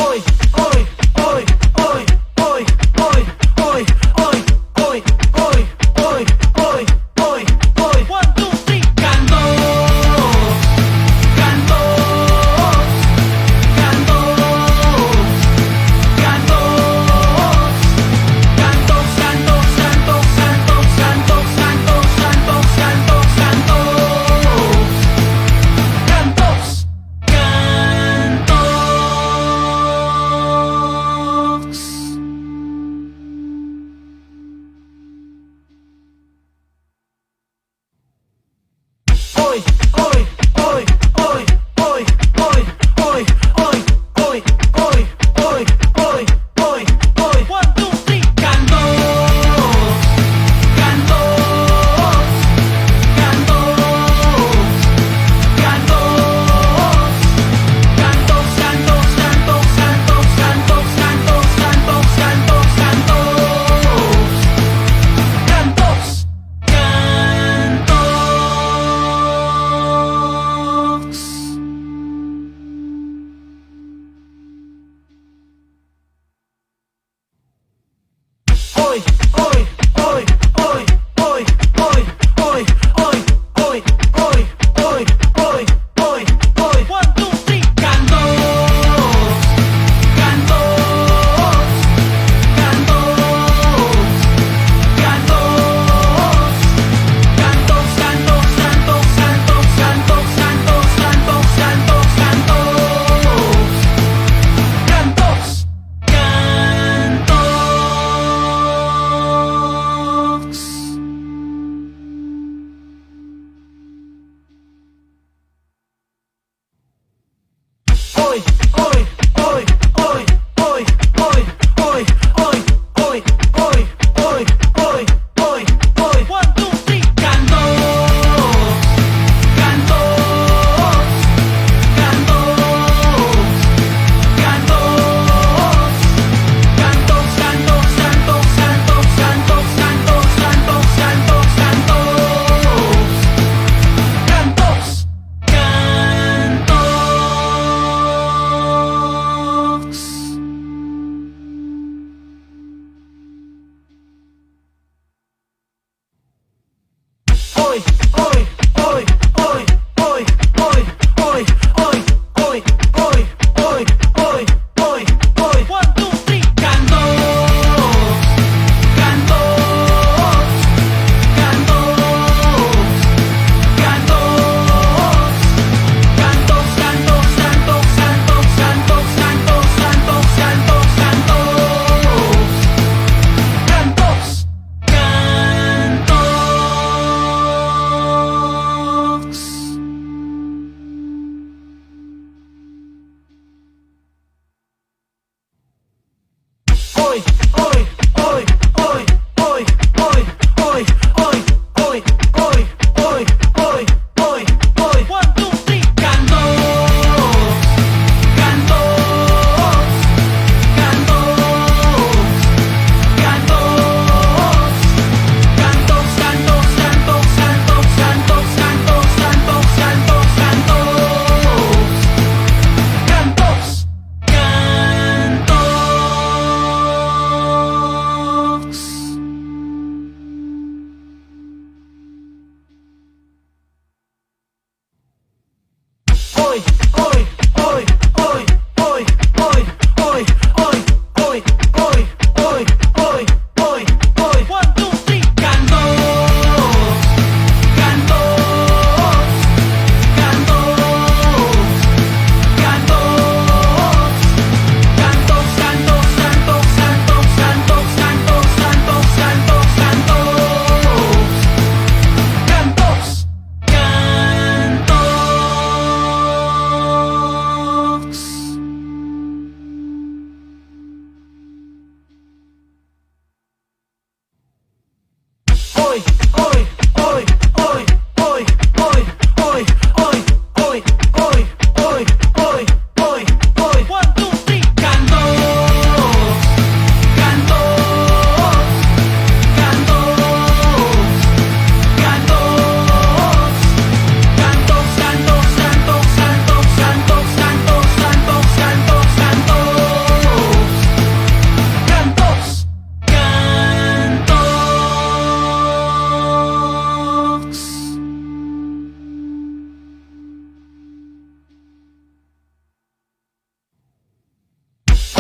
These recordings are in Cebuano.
Oy, oy, oy, oy, oy, oy, oy, oy, oy, oy, oy, oy, oy, oy. One, two, three. Kantos, kantos, kantos, kantos, kantos, kantos, kantos, kantos, kantos, kantos, kantos, kantos, kantos, kantos, kantos.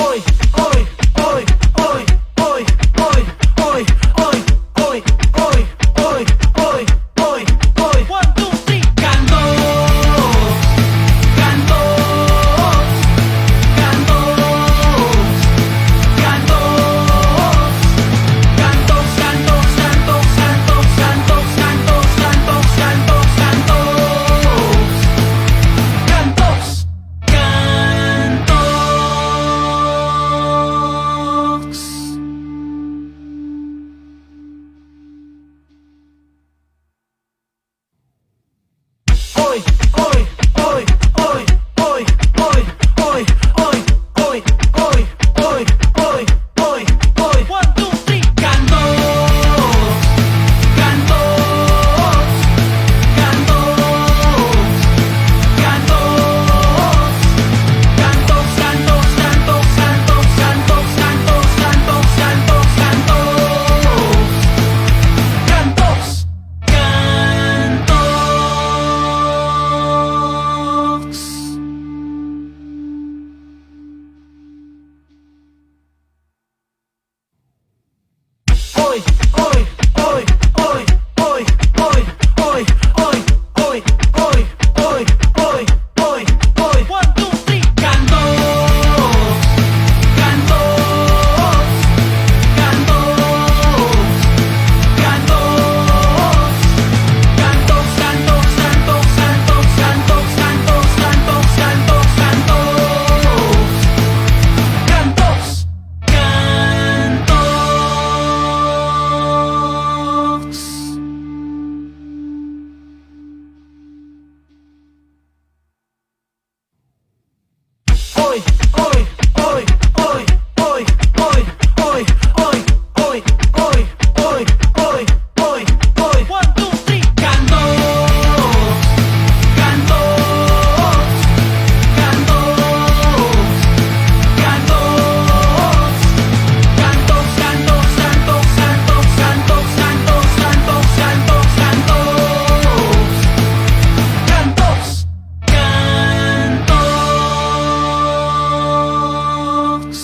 Oy, oy, oy, oy, oy, oy, oy, oy, oy, oy, oy, oy, oy, oy. One, two, three. Kantos, kantos, kantos, kantos, kantos, kantos, kantos, kantos, kantos, kantos, kantos, kantos, kantos. Kantos! Kantox! Oy, oy, oy, oy, oy, oy, oy, oy, oy, oy, oy, oy, oy, oy. One, two, three. Kantos! Kantos! Kantos! Kantos! Kantos, kantos, kantos, kantos, kantos, kantos, kantos, kantos, kantos. Kantos! Kantox! Oy, oy, oy, oy, oy, oy, oy, oy, oy, oy, oy, oy, oy, oy. One, two, three. Kantos! Kantos! Kantos! Kantos! Kantos, kantos, kantos, kantos, kantos, kantos, kantos, kantos, kantos. Kantos! Kantox! Oy, oy, oy, oy, oy, oy, oy, oy, oy, oy, oy, oy, oy, oy. One, two, three. Kantos! Kantos! Kantos! Kantos! Kantos, kantos, kantos, kantos, kantos, kantos, kantos, kantos, kantos. Kantos! Kantox!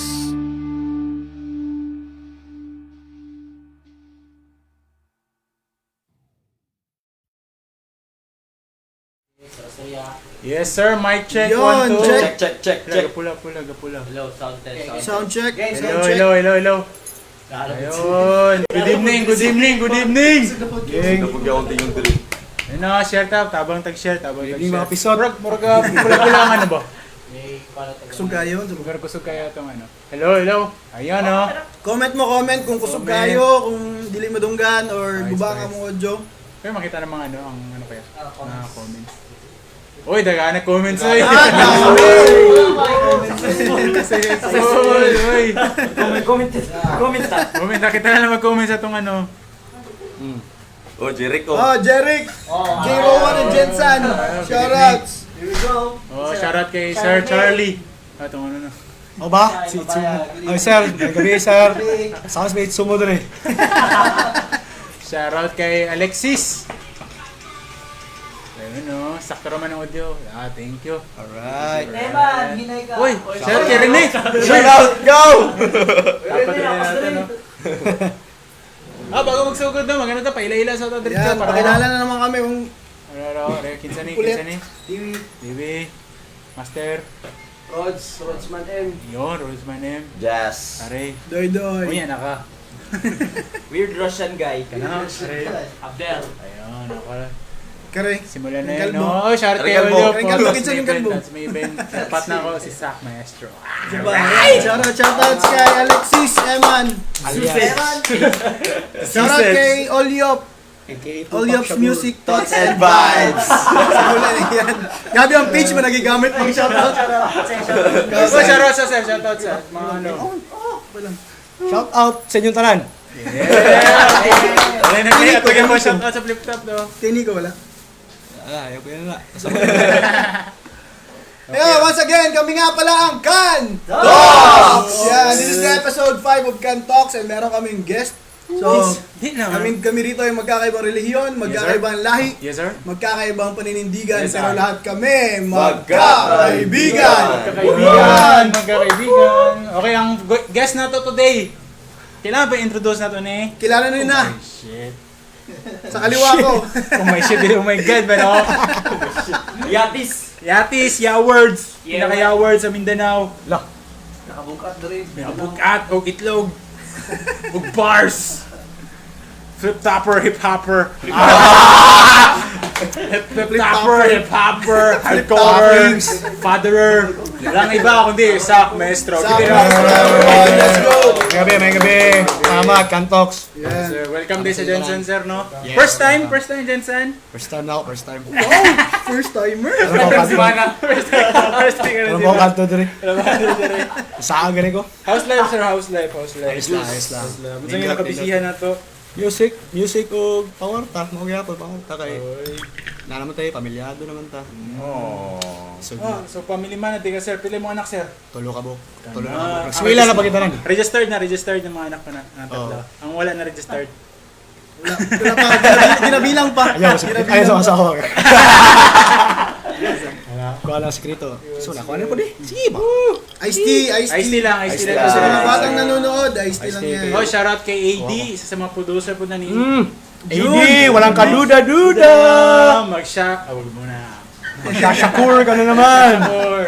Yes sir, mic check. Yun, One, two. check. Check, check, check, check. Pula, pula, pula, pula. Hello, sound test. Sound Sound check. Hello, Sound check. hello, hello, hello. Ayun. Good evening, good evening, good evening. Gang. Kapag ako tingin diri. Ayun na, share tab. Tabang tag-share, tabang Good evening, tag-share. mga pisot. Murag, murag, pula-pula ang ano ba? May pala tayo. Kusog kayo. Murag kusog kaya itong ano. Hello, hello. Ayun oh. Comment mo, comment kung kusog Comment. kayo, kung dili madunggan, or Nice, guba nice. ka mong audio. Pero makita ng mga ano, ang ano kaya? Ah, Mga comments. comments. Uy, dagana comments ay. Ah, dami! Successful. Uy. Comment, comment, comment ta. Comment, nakita na lang mag-comment sa itong ano. Oh, Jericho. Oh, Jeric! Oh, J. Rowan and Jensen! Shoutouts! Here we go. Oh, shoutout kay Sir Charlie. Ah, itong ano na. O ba? Si Itsumo. Ay, sir. Gabi, sir. Sa may Itsumo dun eh. Shoutout kay Alexis. Ayun no, sakto raman ang audio. Ah, thank you. Alright. Eman, hinay ka. Uy, shoutout kay Rene. Shout out! Go! Dapat rin natin, no? Ah, bago magsugod na, maganda ta, paila-ila sa ito diretso. Yan, pakilala na naman kami kung Ano, ano, ano, kinsa ni, Ulit. kinsa ni. Diwi. Master. Rods, Rodsman M. Yun, Roseman M. Jazz. Are. Doy Uy, Doy. anak ka. Weird Russian guy. Kana, are. Abdel. Ayun, ako. Kare. Simulan na Yung yun, kalbo. no? Oh, shoutout kay Aray, kalbo. Olio. Aray, kalbo. Kinsa yung kalbo? That's Maven. Sapat na ako, si Sak Maestro. Diba? Shoutout, shoutouts kay Alexis Eman. Shoutout kay Oliop. Oliop's Music Thoughts and Vibes. Simulan na yan. Gabi ang page mo nagigamit pang shoutout. Oh, shoutout sa sir, shoutout sa mga ano. Shout out sa inyong tanan. Yeah! Wala na kaya, tugyan mo shoutout sa flip top, no? Tini ko wala. Ah, ayaw ko yan na. Yeah, once again, kami nga pala ang Can Talks! Yeah, this is the episode 5 of Can Talks and meron kaming guest. So, Di naman. kami kami rito ay magkakaibang relihiyon, magkakaibang lahi, Yes, sir. magkakaibang paninindigan, Yes, sir. pero lahat kami magkakaibigan. Magkakaibigan, magkakaibigan. Okay, ang guest na to today. Kailangan ba introduce na to ni? Kilala nyo na, Oh shit. sa kaliwa ko. Oh my shit, oh my God, man. Oh. Yatis. Yatis, Yawords. Yeah. Pinaka Yawords sa Mindanao. Lah, Nakabukat na rin. Bukat og itlog. Og bars. Flip topper, hip hopper. Flip topper, hip hopper, hardcore, fatherer. Walang iba kundi Sak Maestro. Sa Give it up. everyone, let's go! may gabi, may gabi. Tama, Kantox. Yeah. Sir, welcome din sa Jensen, sir, no? Yes, First time, welcome. first time, Jensen. First time na ako, first time. First timer. Ano ba kanto? First time, first time. Ano ba kanto diri? Saan gani ko? House life, sir, house life, house life. Ayos lang, ayos lang. Unsa nga nakabisihan na to? Music, music o pangarta, mao gyapon pangarta kay. Na naman tayo, pamilyado naman ta. Oh. So, Oh, so family man na ka, sir. Pili mo anak, sir. tulo ka bo. Tulo na Ah, ka bo. Swila na pagitanan. Registered na mga anak ko na. Ang tatlo. Oo. Ang wala na registered. Wala, wala pa, ginabilang pa. Ayaw, ayaw sa asawa. Kuha lang sekreto. So, nakuha na po di. Sige ba? Iced tea, iced Iced tea. tea lang, iced tea lang. Sa mga Iced batang tea. nanonood, iced tea Iced lang tea. yan. Oh, shoutout kay AD, isa sa mga producer po na ni AD, walang kaduda-duda! Magsha, ah, wag muna. Magsashakur ka na naman! Or,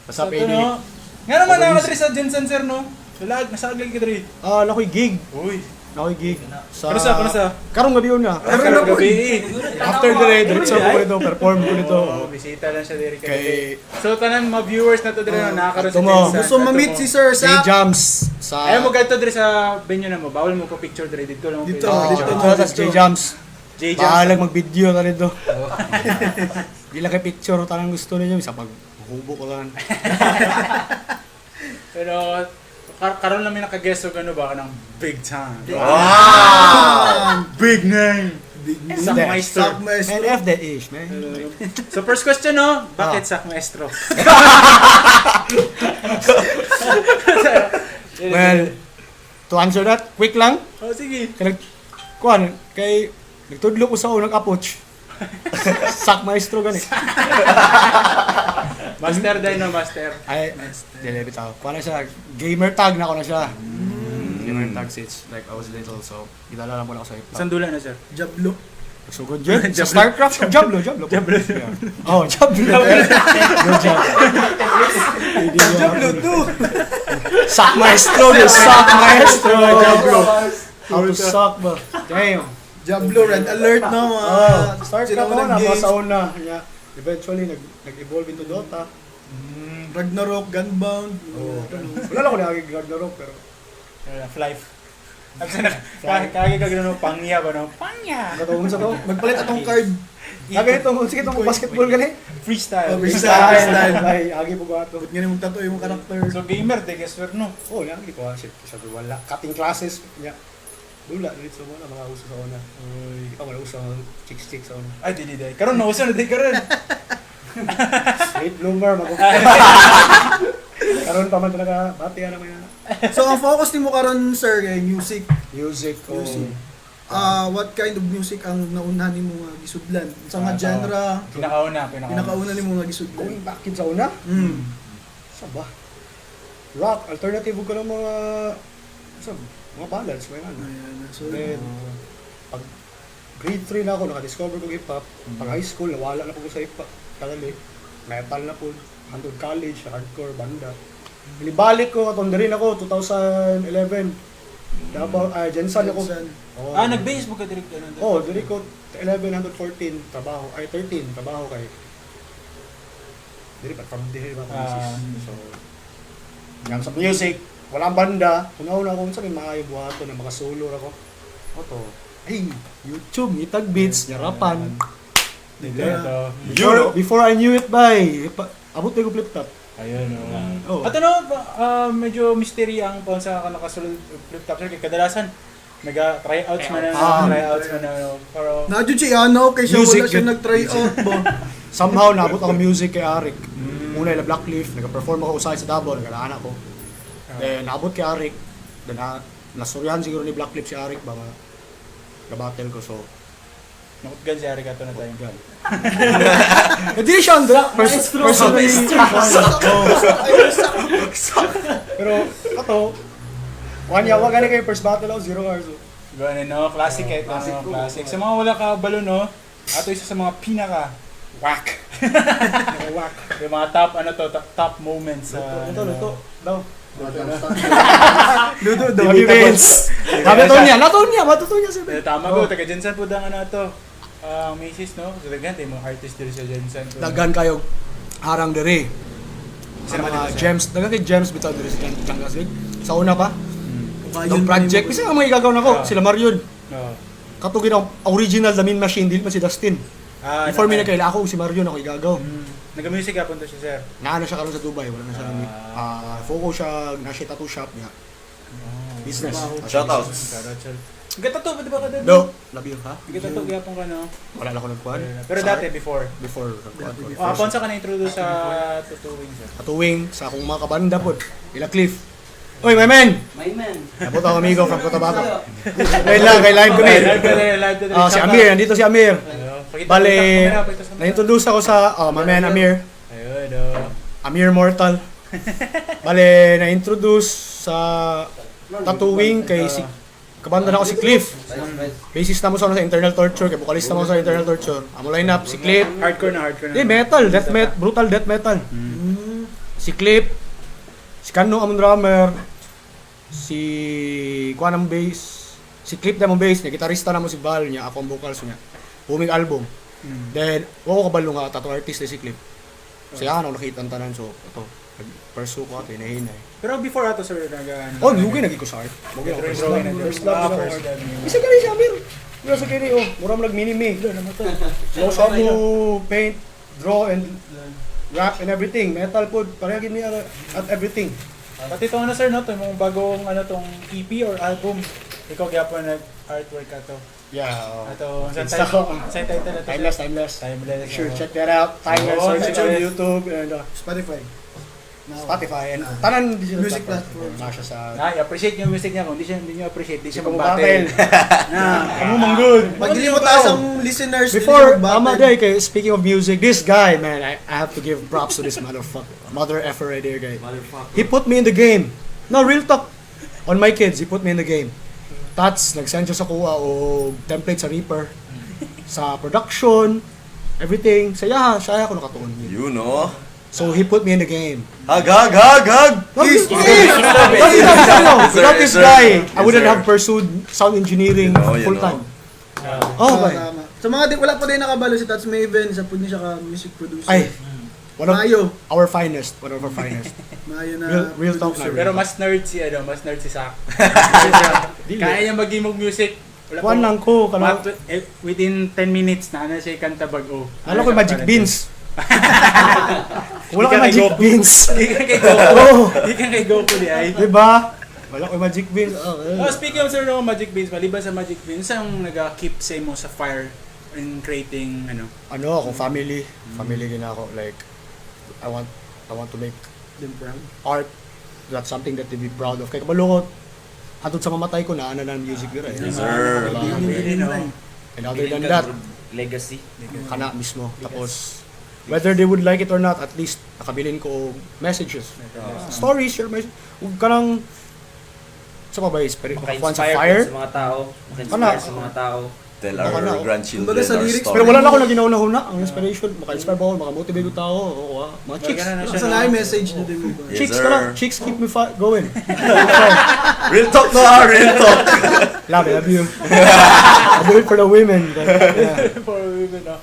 What's up, so, AD? no? Nga naman nakakadri sa Jensen, sir, no? Lalag, nasa aglag ka diri. Ah, nakoy gig. Uy. Nakoy gig. Sa... Ano sa, ano sa? Karong gabi yun na. Karong na gabi. After dire, diretso ko nito, perform ko nito. Oo, bisita lang siya diri Kay kay. So tanan mga viewers na to diri no, nakakaroon si Ato mo. Jensen. Gusto ma-meet si Sir J sa Jams sa Ayaw mo ganito diri sa venue na mo. Bawal mo pa picture diri dito lang mo. Dito, Oh, dito, dito sa dito. J Jams. J Jams. Bahalag mag-video ka nito. Di lang kay picture tanang gusto ninyo isa pag hubo ko lang. Pero karon lang may nakaguest og ano ba kanang big time. Wow! Big name. Big name. Sak Maestro. Sak Maestro. Man, F that ish, man. So first question no, bakit Ah. Sak Maestro? Well, to answer that, quick lang. Oh, sige. Kay nag kuan kay nagtudlo ko sa unang approach. Sak maestro gani. Master din no, master. Ay, dili bitaw. Kuan na siya, gamer tag na ko na siya. Gamer tag since like I was little so gidala lang mo na ako sa hip hop. Isang dula na sir. Jablo. Sugod yun. Sa StarCraft, oh, Diablo, Diablo. Diablo. Yeah. Oh, Diablo. Good job. Jablo 2. Sak maestro, dude. Sak maestro. Diablo. How to suck ba? Damn. Jablo, red alert no mga Oh, StarCraft sila ako na, unang mga games. sa una. Yeah. Eventually, nag-evolve into Dota. Ragnarok, Gunbound. Oh. Wala lang ko naging Ragnarok, pero Wala, Flife. Absa na kage kag no pangya ba no? Pangya. katungod sa to. Magpalit atong card. Agi itong, sige itong basketball gani. Freestyle. Oh, freestyle. Freestyle. Ay, agi po ba ito? Ba't nga mong tattoo yung character? So gamer de guess where no. Oh, lagi ko ah, shit. Sabi wala. Cutting classes. Yeah. Dula, dito mo na mga uso sa una. Di pa wala uso ang chicks-chicks sa una. Ay dili dai. Karon na uso na di karon. Late bloomer, mag Karon pa man talaga, bati na may So ang focus nimo karon sir kay music. music o Music. Ah, what kind of music ang naunhan nimo nga gisudlan? Sa nga Ah, genre Pinakauna, pinakauna. pinakauna nimo nga gisudlan? Going back yun sa una? Sa ba? Rock, alternative ko ng mga sa mga ballads, may ano. Ayan, so Then, pag grade 3 na ako, nakadiscover ko hip-hop. Pag high school, nawala na po ko sa hip-hop. Totally. Metal na po. Hangtod college, hardcore, banda. Binibalik ko, atong rin ako, 2011. Davao, ah, Jensen ako. Jensen. Oo. Ah, nag-base mo ka direct ganun. Oo, oh, diri ko 11 hangtod 14, trabaho. Ay, 13, trabaho kay. Diri pa, from diri pa Ah. misis. So, yan sa music, walang banda. Una-una ko, sa may maayo buhaton na makasolo ra ko. Oto. Ay, YouTube, ngitag beats, nyarapan. Dito. Ito. Before I knew it, bay, abot na ko flip top. Ayun, oh. Oh. At ano, medyo mystery ang paon sa ka nakasulod flip top sir kay kadalasan naga tryouts man na, tryouts man na, ano, pero Na jud siya ano kay siya Music wala siya yun. nag-try out ba. Somehow, naabot ako music kay Arik. Una, ila Blackleaf, nag-perform ako usahay sa Davao, nag-alana ko. Then, naabot kay Arik. Then, Nasuryahan siguro ni Black Lips si Arik ba nga na-battle ko, so Nakutgan si Arik ato na tayo. Gan. Hindi siya andra. Personally. Pero, kato, wanya, wag gani kayo first battle ako, 0 hours. Oh. Ganun, no? Classic eh. Classic, no? Classic. Sa mga wala ka balo, no? Ato isa sa mga pinaka Whack. Whack. Yung mga top, ano to, top, top moments sa... Luto, luto. Daw. Luto daw. Happy Vince. Happy Tonya. Natonya, matutonya si Eh, Vince. tama ko, taga Jensen po dang ano to. Ang misis, no? So, daghan tayo mga artist dito sa Jensen. po, no? Daghan kayo harang dere. Sino Ang ba mga dito, sir? gems, daghan kay gems bitaw dere sa Changas. Sa una pa, Ayun, itong project, kasi ang mga igagaw nako, Ah. sila Marion. Oo. Katugin ang original the main machine, dili man si Dustin. Ah, Before mi naka- nagkaila ako si Marion ako igagaw. Nag-music ka punto siya, sir. Naano siya karon sa Dubai, wala na siya. Ah, focus siya na siya tattoo shop niya. Business. Shout out. Shout sir. Gatato, di ba ka dati? Do, labi ha? Gatato, gyapon ka, no? Wala na ako nagkuhan. Pero Sa dati, art, before. before nagkuhan ko. Oh, hapon sa ka na-introduce sa tattooing, sir. Tattooing sa akong mga kabanda pod. Ila Cliff. Oy, my man! My man. Nabot ako amigo from Cotabato. Wait lang, kay live ko ni. Live ka rin, live ka rin. Ah, si Amir, nandito si Amir. Ayun. Pakita, Bale, pakita sa camera, pakita sa camera. na-introduce ako sa oh, my man Amir. Ayun, oh. Amir Mortal. Bale, na-introduce sa tattooing kay si kabanda na ako si Cliff. Bassist na mo sa, ano, sa Internal Torture, kay vocalista mo sa Internal Torture. Amo line up si Cliff. Hardcore na, hardcore na. Di metal, death metal, brutal death metal. Si Cliff, si Kano among drummer, si kuan ang bass, si Cliff na among bass, niya gitarista na mo si Val niya, ako ang vocals niya. Booming album. Then, wa ko kabalo nga tattoo artist ni si Cliff. Siya ano nakita ang tanan so ito nag-pursue ko ato hinahinay. Pero before ato, sir, nag ano, Oh, lugay nagi ko sa art. Lugay ako first love. Drawing, drawing. First love. Ah, sa first art. love niyo. Isa ka rin si Amir. Wala sa kini oh, mura mo nag mini me. Knows how to paint, draw and rap and everything. Metal pod, pareha gini at everything. Pati itong ano, sir, no? Itong mga bagong, ano, tong EP or album. Ikaw gyapon nag-artwork ato. Yeah. Oh. Ato, sa Insta ko. Sa title na to, sir? Timeless, timeless. Timeless. Make sure oh. check that out. Timeless, Oh, search it on timeless. YouTube and Spotify. Now. Spotify and tanan digital Music platform. Na siya sa Na, i-appreciate yung music niya. Kung hindi niyo appreciate, di siya Di ko mag-battle. mabattle. Na, amo man good. Pag dili mo taas ang listeners, dili Before, mo mag-battle. Ama day, kay, speaking of music, this guy, man, I have to give props to this motherfucker. Mother effer right there, guy. Motherfucker. He put me in the game. No, real talk. On my kids, he put me in the game. Tats, nag-send siya sa kuha o template sa Reaper. Sa production, everything. Saya, siya ako nakatuon. You know. So he put me in the game. Hug, hug, hug, hug! Kiss, kiss! Without Yes, this sir. guy, I Yes, wouldn't sir. have pursued sound engineering You know, you full time. Oh, Tama, okay. tama. Sa mga di, wala pa din nakabalo si Tats Maven, isa po niya siya ka music producer. Ay, one of Maayo. our finest. One of our finest. Maayo na Real talk na. producer. Pero mas nerd si ano, mas nerd si Sak. Kaya niya mag-imog music. Wala Kuan pa- lang ko, kanang Within 10 minutes na ano siya kanta bago. Alam ko yung Magic Beans. Wala Di kay ka kay Magic Goku. Beans. Di ka kay Goku. Oo. Di ka kay Goku di ay. Di ba? Wala ko Magic Beans. Oh, eh. Oh, speaking of sir, no, Magic Beans, maliban sa Magic Beans, ang nag-keep say mo sa fire in creating ano? Ano ako, family. Family gina ako. Like, I want to make Them proud. art. That's something that they be proud of. Kaya kabalo ko, hantod sa mamatay ko, naana na ang music dira. Eh. Yes, sir. Diba? Hindi, no. And other than that, Legacy. kana mismo. Tapos, whether they would like it or not, at least nakabilin ko og messages. Stories, share messages. Huwag ka nang sa pa ba, makakuan sa Maka-inspire fire. sa mga tao. Maka-inspire Kana. sa mga tao. Tell Baka our na, oh. grandchildren Kumbaga sa our lyrics, story. Pero wala na ako na ginauna-huna. Ang inspiration, maka-inspire ba ako, maka-motivate ko tao, o mga chicks. Ganun na siya, Sa no? lahi message na din mo ba? Yes, Chicks sir. ka lang. Chicks keep me going. Real talk no, ah, real talk. Love, I love you. I do it for the women. But, yeah. For women, no?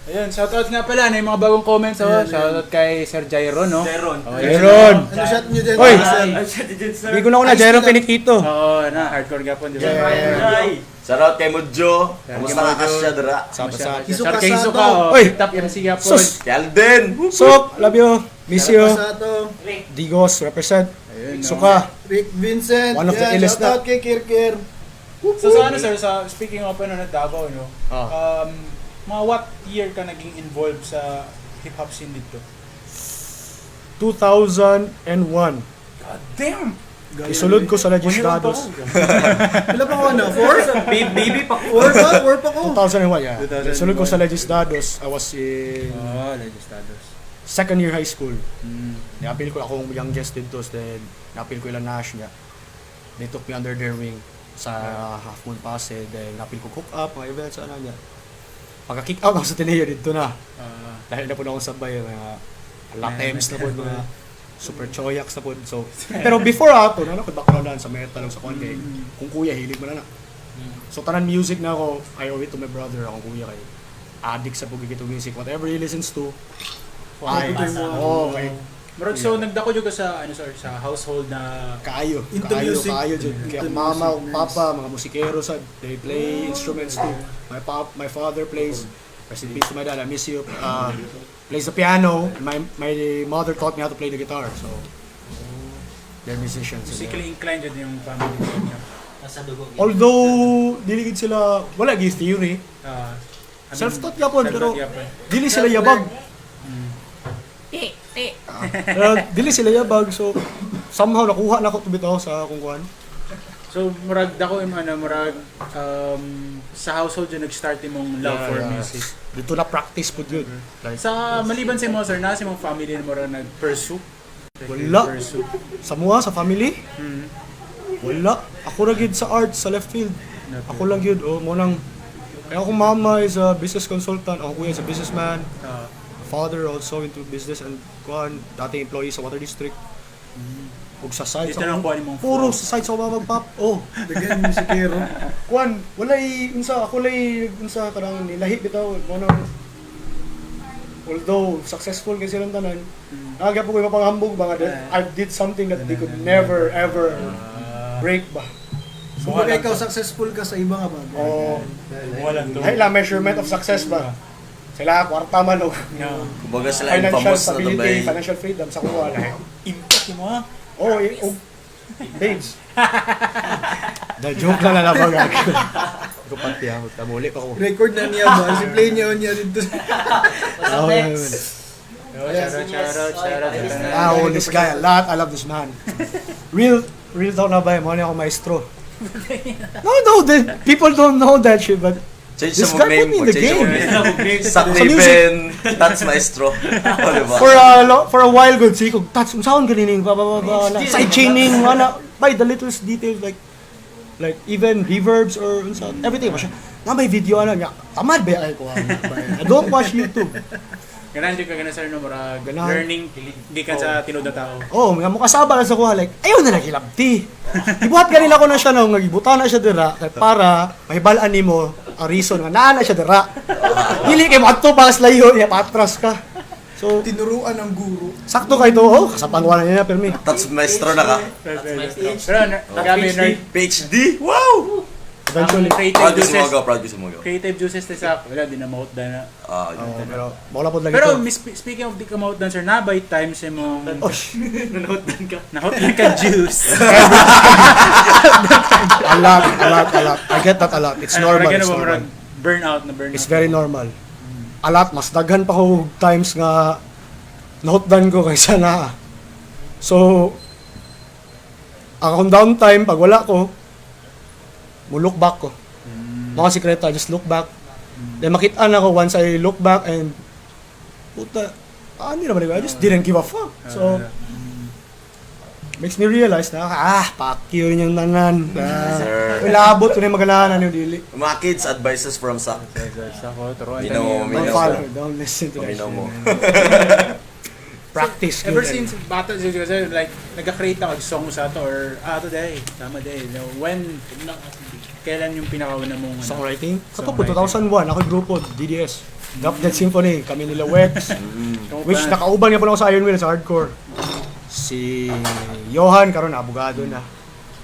Ayun, shoutout nga pala na yung mga bagong comments. Oh. Shoutout kay Sir Jairo, no? Jeron. Oh, Jeron! Ano shot nyo dyan? Oy! Sir? Ay, siya din, sir. Hindi ko na ako na Jeron Piniquito. Oo, na, hardcore gapon, di ba? Yeah. Ay! Shout out kay Mudjo. Kamusta ka kasya dra? Sapa sa. Sir Hisoka kay Hisoka, Sato. oh. Oy! Top MC gapon. Sus! Kay Alden. Sok! Love you. Miss you. Pasato, Digos, represent. Ayun, no? Suka. Rick Vincent, One of the yeah, illest shout out kay Kirkir. So sa ano sir, sa speaking of ano na Davao, no? Ah. Mga what year ka naging involved sa hip hop scene dito? 2001. God damn! Isulod ko sa Legislados. Pila pa ko na? Four? Baby pa ko. Four pa? Four pa ko. 2001, yeah. 2001. Isulod ko sa Legislados. I was in Oh, Legislados. second year high school. Niapil ko akong youngest dito, then niapil ko ilang Nash niya. They took me under their wing sa Half Moon Pase, then napil ko cook up, mga events, ano niya. Pagka-kick out ako sa Ateneo dito na. Dahil na po na akong sabay, mga latems na po, mga super choyaks na po. So, pero before ato, na ako background na sa metal sa kwan kay kung kuya hilig mo na na. So tanan music na ako, I owe it to my brother, akong kuya kay addict sa pagigito music, whatever he listens to. Ay, oh, kay Murag so nagdako jud ka sa ano sir, sa household na kaayo, Into kaayo, music. kaayo jud. Kaya Into mama, music, nice. papa, mga musikero sa they play instruments too. My father plays, rest in peace to my dad, I miss you. Plays the piano. My mother taught me how to play the guitar. So they're musicians. musically inclined jud yung family niyo. Nasa dugo. Although dili gid sila wala gid theory. I mean, Self-taught gyapon pero self-taught gyapon. dili sila yabag. Pero dili sila yabag so somehow nakuha na ko to bitaw sa akong kuan. So murag dako yung ano murag sa household jud nag-start imong love Yeah, for yeah. music. Dito na practice pud yun. Like Sa maliban sa imo sir, na sa imong family na murag nag-pursue. Wala. Pursue. Sa mua, sa family, wala. Ako ra gid sa arts sa left field. Ako lang yun. Oh, mo nang eh, akong mama is a business consultant, akong kuya is a businessman, father also into business and kuan, dating employee sa water district. Ug sa side Dito sa lang kuha nimong puro sa side sa mama pap. Oh, Dagan musikero. kuan, walay unsa ako lay unsa kanang nilahi bitaw mo nang although successful kay silang tanan, mm. Po ko mapanghambog ba nga that I did something that they could never ever break ba. So, kung ikaw successful ka sa iba nga bagay. Oh, Wala to. ay la measurement of success ba? Sila kwarta man og No. Kumbaga sila financial infamous na stability, tambay. financial freedom sa kuha na. Impact mo ah. Oh, oh, babes. The joke lang na labag ako. Ko pati ako, tamuli pa ko. Record na niya ba? Si play niya niya dito. What's up Oh, next? Yo, shout out, shout out, shout out. Ah, oh, this guy a lot. I love this man. Real talk na ba? Mo ako maestro. No, the people don't know that shit, but Change this sa guy mong name put me mo. in the Change sa mong game. name. Sak Sa music. Raven, Tats Maestro. O, diba? For a while good see kog touch unsaon ganining ba ba ba ba side chaining wala by the littlest details like even reverbs or unsa everything ba siya na may video ana niya tamad ba ay ko ah. I don't watch YouTube. Ganahan jud ka gana sir no murag Ganahan. learning gikan sa tinuod na tao. Oh, mga mukasaba lang sa kuha like ayaw na lang hilabti. Ibuhat ganila ko na siya no, ngagibuta na siya dira kay para mahibal-an nimo ang reason nga naa na siya dira. Dili kay moadto pa sa layo niya patras ka. So Tinuruan ng guro. sakto kay to oh, kasapang wala niya permi. Tats Maestro na ka. Pero grabe nerd. PhD? Wow! Eventually. Ang creative Proud ko sa juices. mga proud ko sa mga. Creative juices ta sa wala din na mouth na. Ah, Oh, pero wala pod lagi Pero to. speaking of di ka mouth dancer, na by times imong Oh, sh- Nanood ka. nahot ka juice. a lot, a lot, a lot. I get that a lot. It's normal. Murag It's ano ba, normal. murag burnout na burnout. It's very normal. A lot, mas daghan pa ko times nga nahutdan ko kaysa na. So, ang akong downtime, pag wala ko, mo look back ko. Mga sikreto, I just look back. Then makita na ko once I look back and puta, ano naman I just didn't give a fuck. So, makes me realize na, fuck you rin yung tanan. Ah, Sir. Wala abot ko na yung maganahan yung dili. Mga kids, advices from Sak. Ako, turuan Minaw mo, Don't minaw follow, mo. don't listen to that Paminaw shit. mo. Practice. Ever yun. since bata siya kasi like nagka-create ako og song sa to or today, tama day. No, when kailan yung pinakauna mong ano? Songwriting? Kato po, Songwriting. 2001, ako grupo, DDS. Drop Dead Symphony, kami nila Wex. Kamu Which pa? nakauban nga po lang ako sa Iron Will sa hardcore. Si Johan, karon abogado na.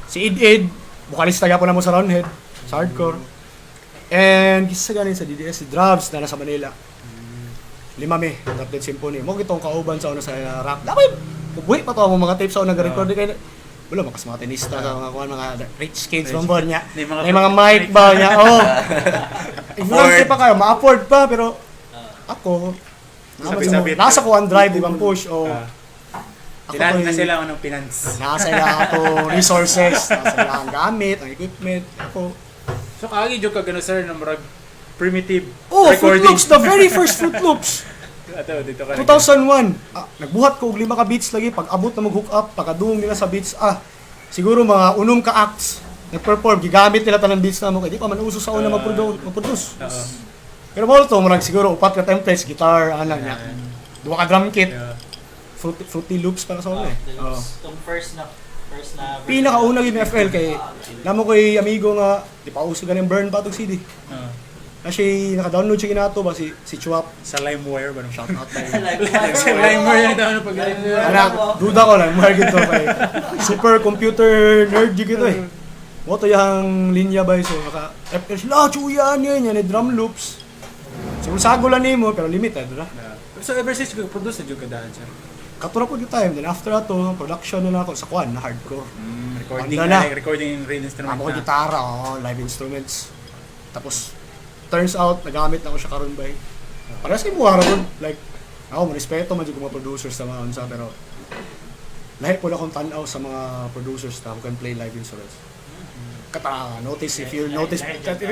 Si Id Id, vokalista po na mo sa Roundhead, sa hardcore. And kisa ganin sa DDS, si Drabs na nasa Manila. Lima mi, Drop Dead Symphony. Mo gitong kauban sa una sa rap. Dapat buhi pa to ang mga tapes sa una record kay wala makas mga tenista sa mga kuan mga rich kids man ba niya. May mga- May mga mic ba niya. Oh. Ignorante Afford. pa kayo, ma-afford pa pero ako Sabit-sabit. nasa ko ang drive ibang push o Ah. Ako Kailangan na to'y- sila ng finance. Nasa ila ato resources, nasa ila ang gamit, ang equipment. Ako. So kaagi jud ka gano sir no murag primitive Oh, Fruit recording. Loops, the very first Fruit Loops. Ato dito ka. 2001. Ah, nagbuhat ko og lima ka beats lagi pag abot na mag-hook up, pagkadung nila sa beats, siguro mga unom ka acts nag-perform, gigamit nila tanang beats na mo kay di pa man uso sa una mag-produce. Oo. Pero mo to murag siguro upat ka templates, guitar, ano niya. Duha ka drum kit, Yeah. Fruity Loops para sa una eh. Oo. Itong first na Pinakauna gyud FL kay namo koy amigo nga di pa uso ganing burn pa tog CD. Oo. Na siya naka-download siya ginato ba si Chuap. Sa LimeWire ba no? Shout out tayo. Sa LimeWire yung tao na pag Anak, duda ko lang, mahal gito kay super computer nerd gyud ito eh. Mo to yang linya ba so naka FL sila, chuya niya niya ni drum loops. So sago lang nimo pero limited ra. So ever since ko produce na jud ka daan sir. Katura ko yung time then after ato production na ako sa kwan na hardcore. Recording Banda na. na, recording in real instrument Amo ko na. gitara, oh, live instruments. Tapos turns out nagamit na ako siya karon bay. Para sa imuha ra gud, like ako mo respeto man jud ko mga producers sa mga unsa pero lahi po na akong tan-aw sa mga producers na who can play live instruments. Kata notice if you notice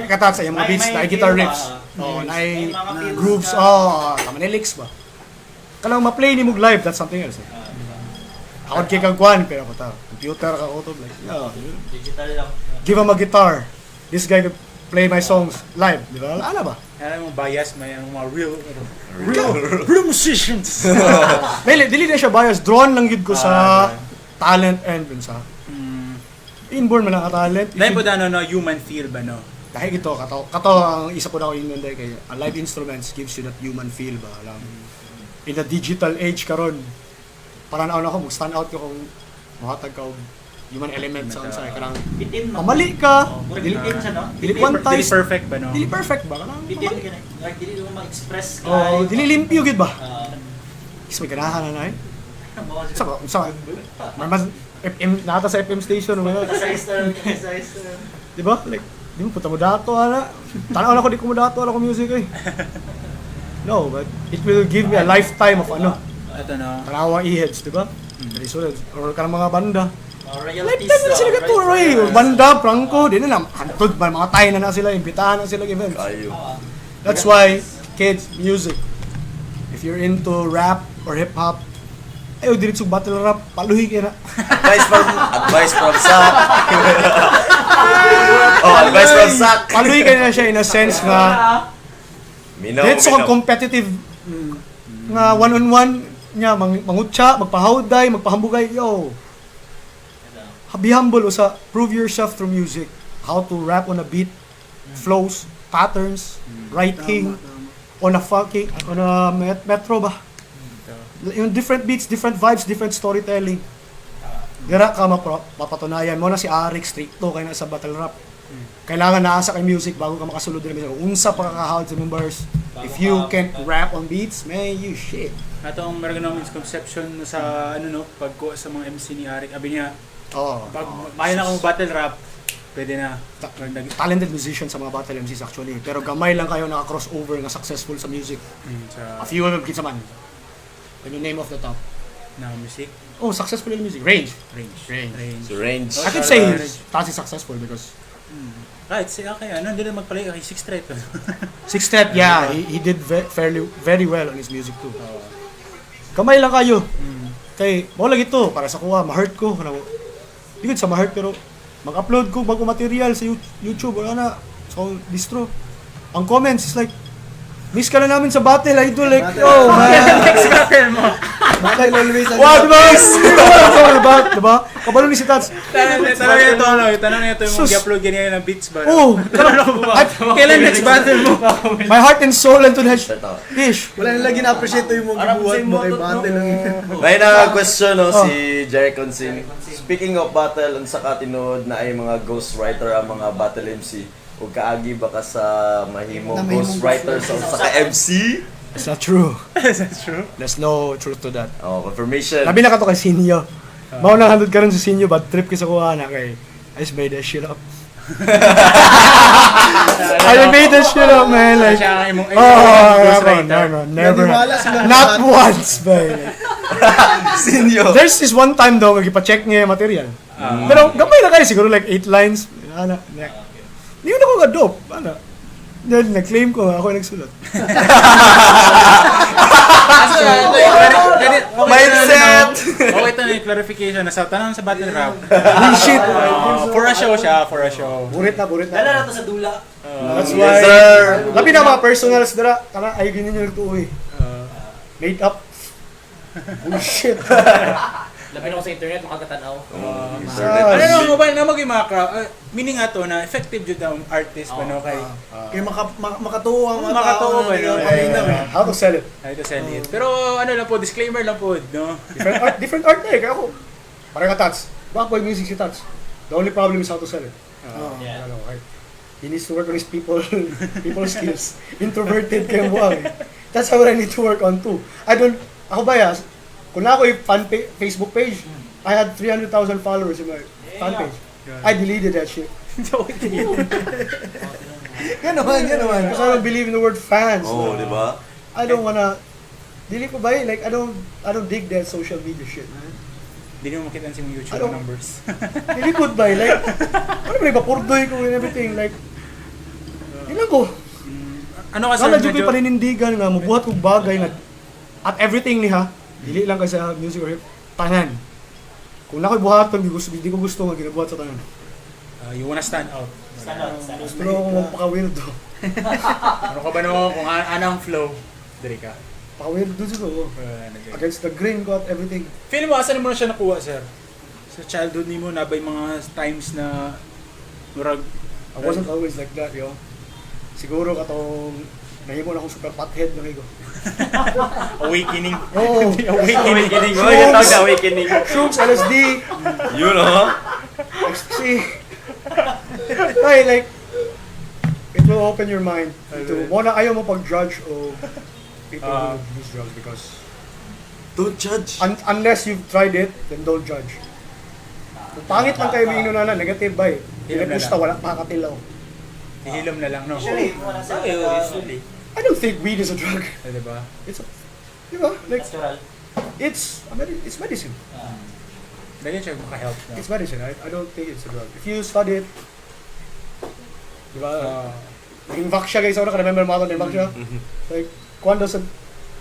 kata sa iyang mga beats May na guitar feel ba? riffs. Oh, na May mga feels grooves, ka. oh, tama ni licks ba. Kanang ma-play nimo live, that's something else. Eh. Ah, diba? Ako kay kang kwan pero ako ta computer ka auto like yeah. Digital lang. Give him a guitar. This guy could play my songs live, di ba? Ano ba? Alam mo bias may ang mga real musicians. Dili, dili na siya bias. Drawn lang yun ko sa Ah, talent and dun sa inborn man ang talent. Dahil po ano no human feel ba no? Dahil ito, kato ang isa po na ako ingon dahil kay ang live instruments gives you that human feel ba? Alam. In the digital age karon, parang na ako, mag-stand out ko kung muhatag ka og human element sa unsa kanang Bitin man. pamali ka, Oh, dili, bitin siya, no? dili Dili quantize, perfect ba no? dili perfect ba? Kanang Bitin pamali. ka na. Like, dili mo ma-express ka. Oh, dili limpyo gid ba? Ah, Is may ganahan na na eh. mo- Sa sa mas FM nata sa FM station wala. Size na, size na. Di ba? Like di mo puta mo dato ana. Tanaw na ko di ko mo dato ala ko music eh. No, but it will give me a lifetime of ano, Ito no. tanawa e-heads, di ba? Very or kanang mga banda. Mga royalties. Lifetime na sila ah, ka-tour eh. rights. Banda, prangko, di na lang. Hantod ba, mga tayo na sila, imbitahan na sila events. Kayo. Ah, That's why, kids, music. If you're into rap or hip-hop, ayo diretso battle rap, paluhi kayo na. Advice from Sak. Oh, advice from Sak. Paluhi kayo na siya in a sense nga, Minaw, diretso kang minaw. competitive nga one-on-one niya, mangutya, magpahawday, magpahambugay, yo. Be humble usa, prove yourself through music. How to rap on a beat, flows, patterns, writing, on a fucking, on a metro ba? Yung different beats, different vibes, different storytelling. Dira ka mapatunayan mo na si Arik stricto kay na sa battle rap. Kailangan naasa kay music bago ka makasulod din music. Unsa pa kakahawd sa members. If you can't rap on beats, man, you shit. Ato ang meron ng misconception sa ano no pagkuha sa mga MC ni Arik. Abi niya Oh. pag kaya na akong battle rap, pwede na. Talented musician sa mga battle MCs actually. Pero gamay lang kayo naka-crossover nga successful sa music. Sa A few of kinsa man. Can you name off the top? na music Oh, successful in music. Range. range. Range. Range. So, range. I could say Tasi successful because Right, si okay, ano hindi na magpalay kay Six Threat. Six Step, yeah, he did fairly very well on his music too. Kamay lang kayo. Kay mo lagi to para sa kuha, ma-hurt ko kana di gud sa ma-hurt pero mag-upload ko bago material sa YouTube wala na sa akong distro. Ang comments is like miss ka na namin sa battle idol like oh man. Next battle mo. Battle always. What boss? Diba? Diba? Kabalo ni si Tats. Tanong niya ito, ano, tanong niya ito yung Sus. mag-upload ganyan ng beats ba? Oh, Kailan next battle mo? my heart and soul into that Ito. dish. Wala nila gina-appreciate to yung mga Arap gibuhat sa mo kay imo, battle lang. May na question no si Jerry Consing. Speaking of battle, unsa ka tinuod na ay mga ghostwriter ang mga battle MC? Ug kaagi ba ka sa mahimong Na mahimong ghostwriter sa usa ka MC? It's not true. Is that true? There's no truth to that. Oh, confirmation. Labi na ka to kay Sinyo. Mao na handod karon sa Sinyo, bad trip kay sa kuha na kay I just made that shit up. I made that shit up, man. Like, Siya ang imong oh, ghostwriter. no, no, never. Naniwala sila Not lahat. once, man. Sinyo. There's this one time daw, nga gipa-check niya yung material. Pero gamay na kayo, siguro like 8 lines. Ana, Hindi ko na ko nga dope. Ana. Then, nag-claim ko nga, ako yung nagsulat. Mindset! Okay, ito na yung clarification na sa tanong sa battle rap. Bullshit! For a show siya, for a show. Burit na, burit Dala na. na to sa dula. That's Yes, why, sir. labi na mga personals dara, kana ay ganyan yung nagtuoy. Made up. Bullshit. Labi na ko sa internet, makakatanaw. Internet. Ano na mobile na mag mga crowd, meaning nga to na effective jud ang artist ba no kay Kaya makatuo ang mga Makatuo tao ba, na no? paminaw eh. How to sell it. ay to sell it. Pero ano lang po, disclaimer lang po, no. Different art na eh. Kaya ako, parang ka Tats. Baka po yung music si Tats. The only problem is how to sell it. Yeah. Ano, okay. He needs to work on his people skills. Introverted kayo buwang eh. That's how I need to work on too. I don't, ako ba ya, kung na ako yung Facebook page, I had 300,000 followers in my fan page. I deleted that shit. Yan naman, yan naman. Because I don't believe in the word fans. Oo, di ba? I don't wanna, dili ko ba eh, like, I don't dig that social media shit, man. Hindi mo makita sa imong YouTube Ano? numbers. Dili ko ba eh, like, ano ba, ipapurdoy ko and everything, like, yun lang ko. Ano kasi Wala jud ko'y medyo paninindigan nga mubuhat kog bagay nga at everything ni ha. Dili lang kay sa music or hip tanan. Kung na ko'y buhaton, di ko gusto nga ginabuhat sa tanan. You wanna stand out. Stand out, stand out. Gusto na ako magpaka-weirdo. Ano ka ba no kung anong flow? Diri ka. Paka-weirdo siguro. Ano diri. Against the grain ko at everything. Feel mo asan mo na siya nakuha, sir? Sa childhood nimo na ba yung mga times na murag I wasn't always like that, yo. Siguro katong nahimo na akong super pothead na ko. awakening? Oo. Awakening. Awakening. Oh, yung tawag na awakening. Shrooms, LSD, Yun, oh. ecstasy. Ay, like, it will open your mind to, mo na ayaw mo pag-judge o people who use drugs because Don't judge. unless you've tried it, then don't judge. Kung pangit lang kayo may na negative ba eh. Hilom na Dili lang. wala makakatilaw. Hihilom na lang, no? Usually, wala sa Ay, oh, usually. I don't think weed is a drug. Eh, diba? It's a, di ba? Like, Natural. it's medicine. Dali siya maka-help. No? It's medicine. I don't think it's a drug. If you study it, di ba? Naging vax siya guys. Ako naka-remember mga ito, vax siya. Like, kuwan daw sa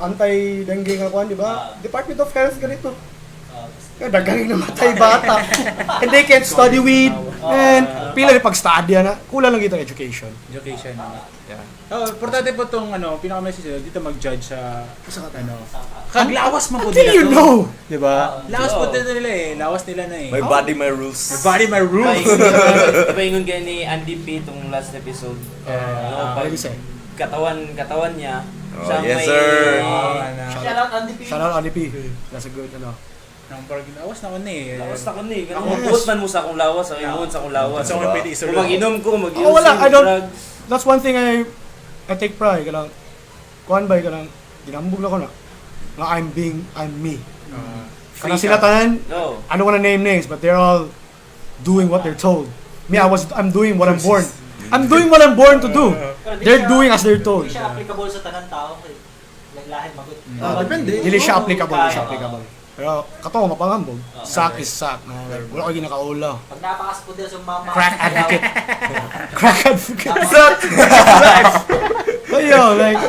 anti-dengue nga kuwan, di ba? Department of Health, ganito. Kaya daghang namatay bata. And they can't study weed. And pila rin pag-study na. Kulang lang ito education. Education. Yeah. Oh, importante po tong ano, pinaka-message nila, dito mag-judge sa ano. Kaglawas man po Until nila you to. know! Di ba? Lawas po Oo. nila nila eh. Lawas nila na eh. My body, my rules. My body, my rules. Diba ingon kayo ni Andy P itong last episode? Yeah. Ano, pag What did he say? katawan niya, Oh, siya yes, may... sir. Ah, na. Shout out Andy P. Shout out Andy P. That's a good, ano. Nang parang lawas na ko na eh. Lawas na ko ni. Yes. Yes. Man mo sa akong lawas, ang ingon sa akong lawas. Sa akong pwede Kung isulod. mag-inom ko, mag-inom Oh, wala, I don't- drugs. That's one thing I take pride. Kanang, kuwan ba, kanang, ginambog na ko na. Nga I'm me. Kanang sila tanan, No. I don't wanna name names, but they're all doing what they're told. Me, I'm doing what I'm born. I'm doing what I'm born to do. Pero di They're siya- doing as they're told. Di siya applicable sa tanan tao. Kay like, lahin magot. Ah, depende. Dili siya applicable, dili siya Kaya, applicable. Pero kato mapangambog. Sak is sak. Man. Like, wala ko ginakaula. Pag napakas po din sa mama. Crack advocate. Crack advocate. Suck! But yo, like,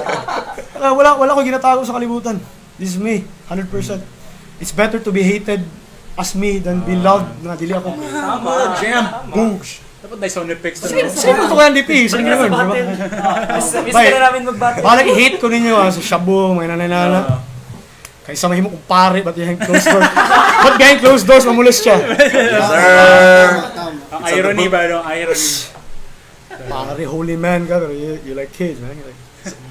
wala ko ginatago sa kalibutan. This is me, 100%. It's better to be hated as me than be loved na dili ako. Tama. Jam. Boogs. Dapat na sound effects to. no? Sino to kaya DP? Sino naman? Sa Diba? battle. Miss Bye. ka na namin mag-battle. Balag i-hate ko ninyo ah, sa shabu, mga nananana. Kaysa mahimo kong pare, ba't behind closed doors? Ba't behind closed doors, mamulis siya? Yes, sir. Tama, tama. Ang irony ba, no? Irony. Pare, holy man ka, pero you like kids, man. You like,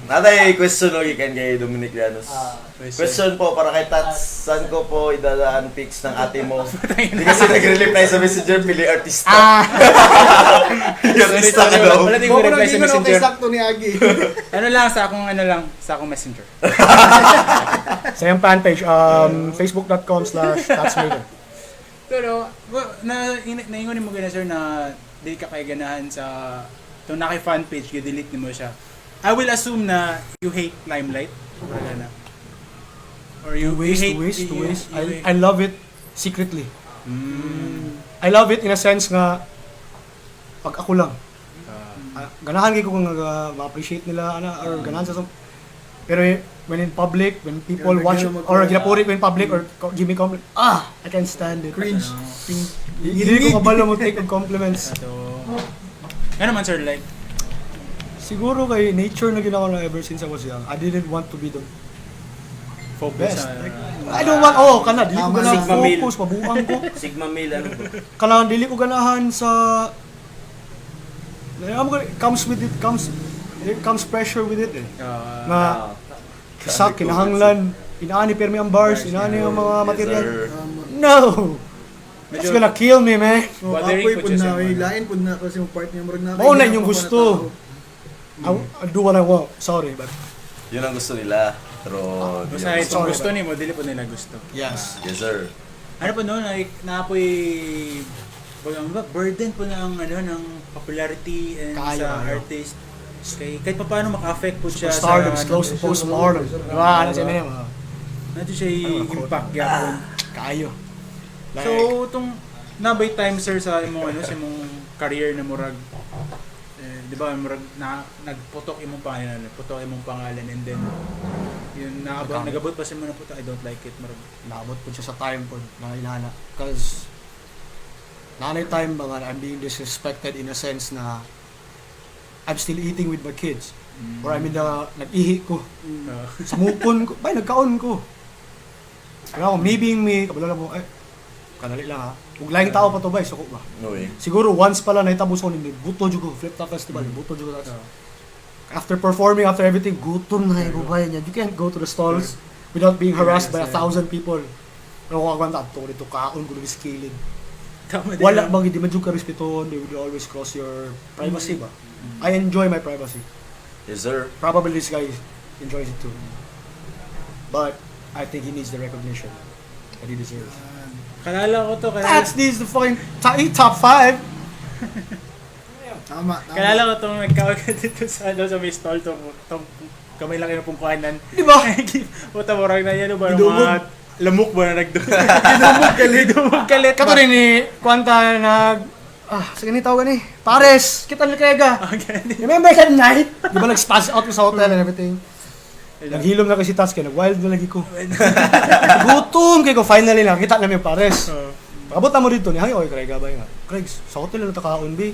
Natay question no gikan kay Dominic Llanos. Question po para kay Tats, saan ko po idadaan pics ng ate mo? Hindi kasi nagre-reply sa messenger, pili artista. ah! Pili artista ka daw. Wala din Mo ko ko reply sa nang okay messenger. sakto ni Agi. Ano lang, sa akong ano lang, sa akong messenger. Sa iyong fan page, facebook.com/tatsmaker. Pero, well, naingon mo gina sir na di ka kay ganahan sa itong naki fan page, gi-delete nimo siya. I will assume na you hate limelight. Wala na. Or you Two ways, you hate, two ways, two ways. you hate- I love it secretly. I love it in a sense nga pag ako lang. Ganahan kay ko kung ma-appreciate nila ana or ganahan sa some, pero when in public, when people Ganun, watch ganun or ginapuri ko in public or give me compliment, I can't stand it. Cringe. Hindi ko kabalo mo take og compliments. So, ano man sir, like, Siguro kay nature na ginawa na ever since I was young. I didn't want to be the focus best. sa... Like, I don't want, oh, kana, dili ko Tama. ganahan Sigma male. focus, mabuang ko. Sigma male, ano ba? Kana, dili ko ganahan sa, alam mo, comes with it, comes, there comes pressure with it eh. Na, sa kinahanglan, inaani permi ang bars, inaani ang mga Yes, material. sir. No! That's Medyo- gonna kill me, man. Oh, Bothering apoy po pud siya na, sa oy, mga- lain pud na kasi yung part niya murag na. Mao na inyong gusto. I do what I want. Sorry, but Yun ang gusto nila. Pero, di Basta ang kung Sorry, gusto nimo, dili po nila gusto. yes. Yes, sir. Ano po no, like, naapoy, baga ba, burden po na ang ano, ng popularity and Kaayo, sa kaayo. artist. Kay, kahit pa paano maka-affect po siya Stardom sa... is close to postmortem. Diba? Ano sa Eminem? Nato siya Ano, impact gyapon. Kaayo. Like, So, itong nabay time sir sa imong ano sa imong career na murag eh, di ba murag na nagputok imong pangalan, nagputok imong pangalan and then yun naabot Nagkamit. nagabot pa sa mo na puta I don't like it murag naabot po siya sa time po na inana. Cause, nanay time ba nga I'm being disrespected in a sense na I'm still eating with my kids. Or I'm in the, nag-ihi ko. Samukon ko. Bay, nagkaon ko. Pero ako, me being me, kabalo lang mo, eh, kanali lang ha. Ug laing tao pa to bay, suko ba? No way. Siguro once pala nahitabo sa ni buto jud ko, Flip Top Festival, buto jud ko. After performing, after everything, gutom na ko bay niya. You can't go to the stalls without being harassed by 1,000 people. Pero kung agwanta, ato ko dito, kaon ko lagi sa kilid. Tama din. Wala bang hindi man jud ka respetuhon, they would always cross your privacy ba? I enjoy my privacy. Yes, sir. Probably this guy enjoys it too. But I think he needs the recognition that he deserves. Kalala ko to, kalala, That's these the fucking top 5. Tama, tama. kalala ko tong nagkaon ka dito sa ano sa may stall tong, tong kamay lang kinupong kuhanan. Di ba? Puta murag na yan ba Gidumog. mga lamok ba na nagdumog? Gidumog kalit. Gidumog kalit. Kato rin ni Kwanta nag sa ganito tawag ni Pares, kita ni Kega. Okay. Remember that night? Di ba nag-spass out ko sa hotel and everything? Naghilom na kasi tas kaya nag-wild na lagi ko. Gutom kay ko finally lang kita namin yung Pares. Pagabot na mo dito ni Hay oy Craig ba nga. Craig, sa hotel na takaon bi.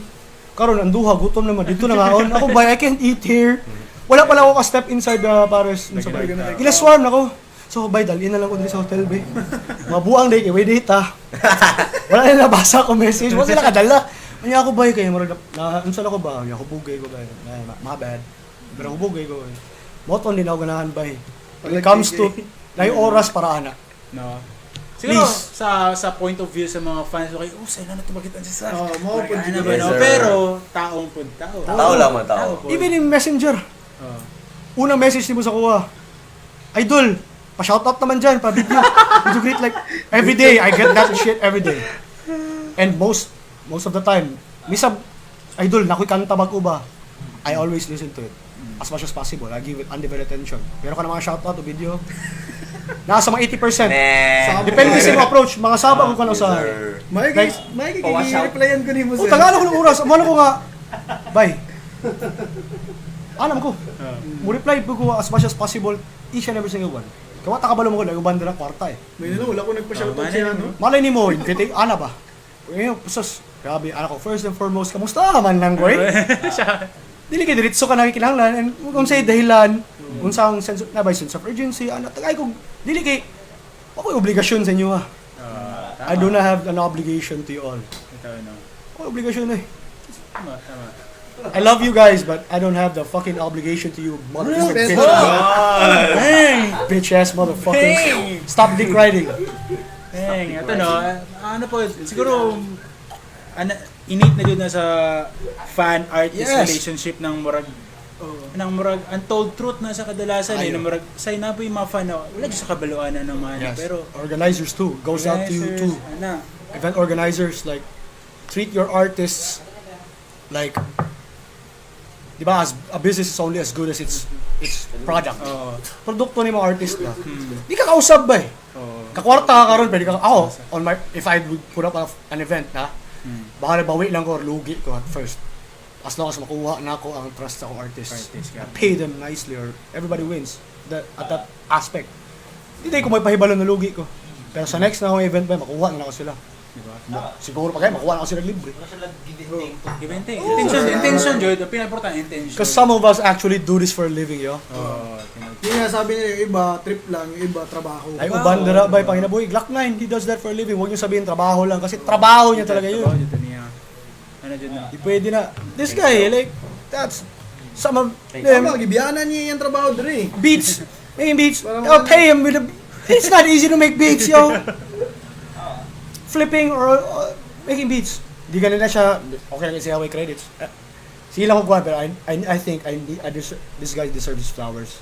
Karon ang duha gutom naman dito na ngaon. Ako ba I can't eat here. Wala pala ako ka step inside the Pares. Unsa ba? Gila-swarm na ko. So bay dalhin na lang ko diri sa hotel bay. Mabuang day kay way data. Wala na nabasa ko message. Wala sila kadala. Unya ako bay kay murag na unsa na ko ba? Unya ako bugay ko bay. Na, my bad. Pero ako bugay ko. Moton din ako ganahan bay. When it comes to na oras para ana. No. Siguro Please. sa point of view sa mga fans okay, oh, sana na tumakitan si Sir. Oo, mao po Ano jud. ba, Yes, no? sir. Pero taong pud tao. Tao lang man, tao. po. Even in Messenger. Oo. Unang message ni mo sa kuha. Idol, pa-shoutout naman dyan, pa-video. Video greet like, every day, I get that shit every day. And most of the time, misa, idol, nakoy kanta bago ba? I always listen to it. As much as possible. I give it undivided attention. Pero ka na mga shoutout o video, nasa mga 80%. Nah. Depende sa imo approach. Mga saba ko ka na Yes, sa... sir. May Like, may pa-wash out. replyan ko nimo Oh, sir. tagal ko ng oras. Amalo ko nga, bye. Alam ko. Mo reply po ko as much as possible each and every single one. Kaya wata kabalo mo ko, uban na kwarta eh. May na wala ko nagpa-shoutout Tama siya na, no. Malay ni mo, invite, ana ba? Eh, sus, grabe, ana ko, first and foremost, kamusta ka man lang, goy? Dili kay diretso ka nakikinahanglan, and kung sa'yo dahilan, unsang sense, na by sense of urgency, ana, tagay ko, dili kay, ako'y obligasyon sa inyo ha. Tama. I do not have an obligation to you all. Ito, no. Ako'y obligasyon eh. Tama, tama. I love you guys, but I don't have the fucking obligation to you, motherfucking Respect. bitch. Bitch ass motherfuckers. Stop dick riding. Dang, ito no, ano po, siguro, ano, innate na yun na sa fan-artist Yes. relationship ng murag, ng murag, untold truth na sa kadalasan eh, Ayo. ng murag, say na po yung mga fan na, wala dyan sa kabaluan na ng mga ano, Yes. pero, Organizers too. Goes out to you too. Ana, Event organizers, like, treat your artists like Di ba, as a business is only as good as its product. Oo. Produkto ni mga artist na. Di ka kausab ba eh. Oo. Kakwarta ka karon, pwede ka, ako, on my, if I would put up an event na, baka nabawi lang ko or lugi ko at first. As long as makuha na ako ang trust sa akong artists. Artist, I pay them nicely or everybody wins at that aspect. Hindi ko may pahibalo na lugi ko. Pero sa next na akong event ba, makuha na ako sila. Diba? Siguro pa kayo, makuha na ako sila libre. Wala siya lang give and take. Give and take. Intention, intention, Joy. The pinaka-importante, intention. Because some of us actually do this for a living, yo. Oo, tinag- Yun nga sabi nila, yung iba trip lang, yung iba trabaho. Ay, uban dira ba, panginabuhi. Glock 9, he does that for a living. Huwag niyo sabihin trabaho lang kasi trabaho niya talaga yun. Trabaho dito niya. Ano dyan na? Di pwede na. This guy, like, that's some of them Tama, gibiyanan niya yung trabaho dre. beats, making beats. Parang I'll pay him with a. It's not easy to make beats, yo. Flipping or making beats. Di ganun na siya. Okay lang kasi away credits. Eh, sige lang ko kuha, pero I think I deserve, this guy deserves his flowers.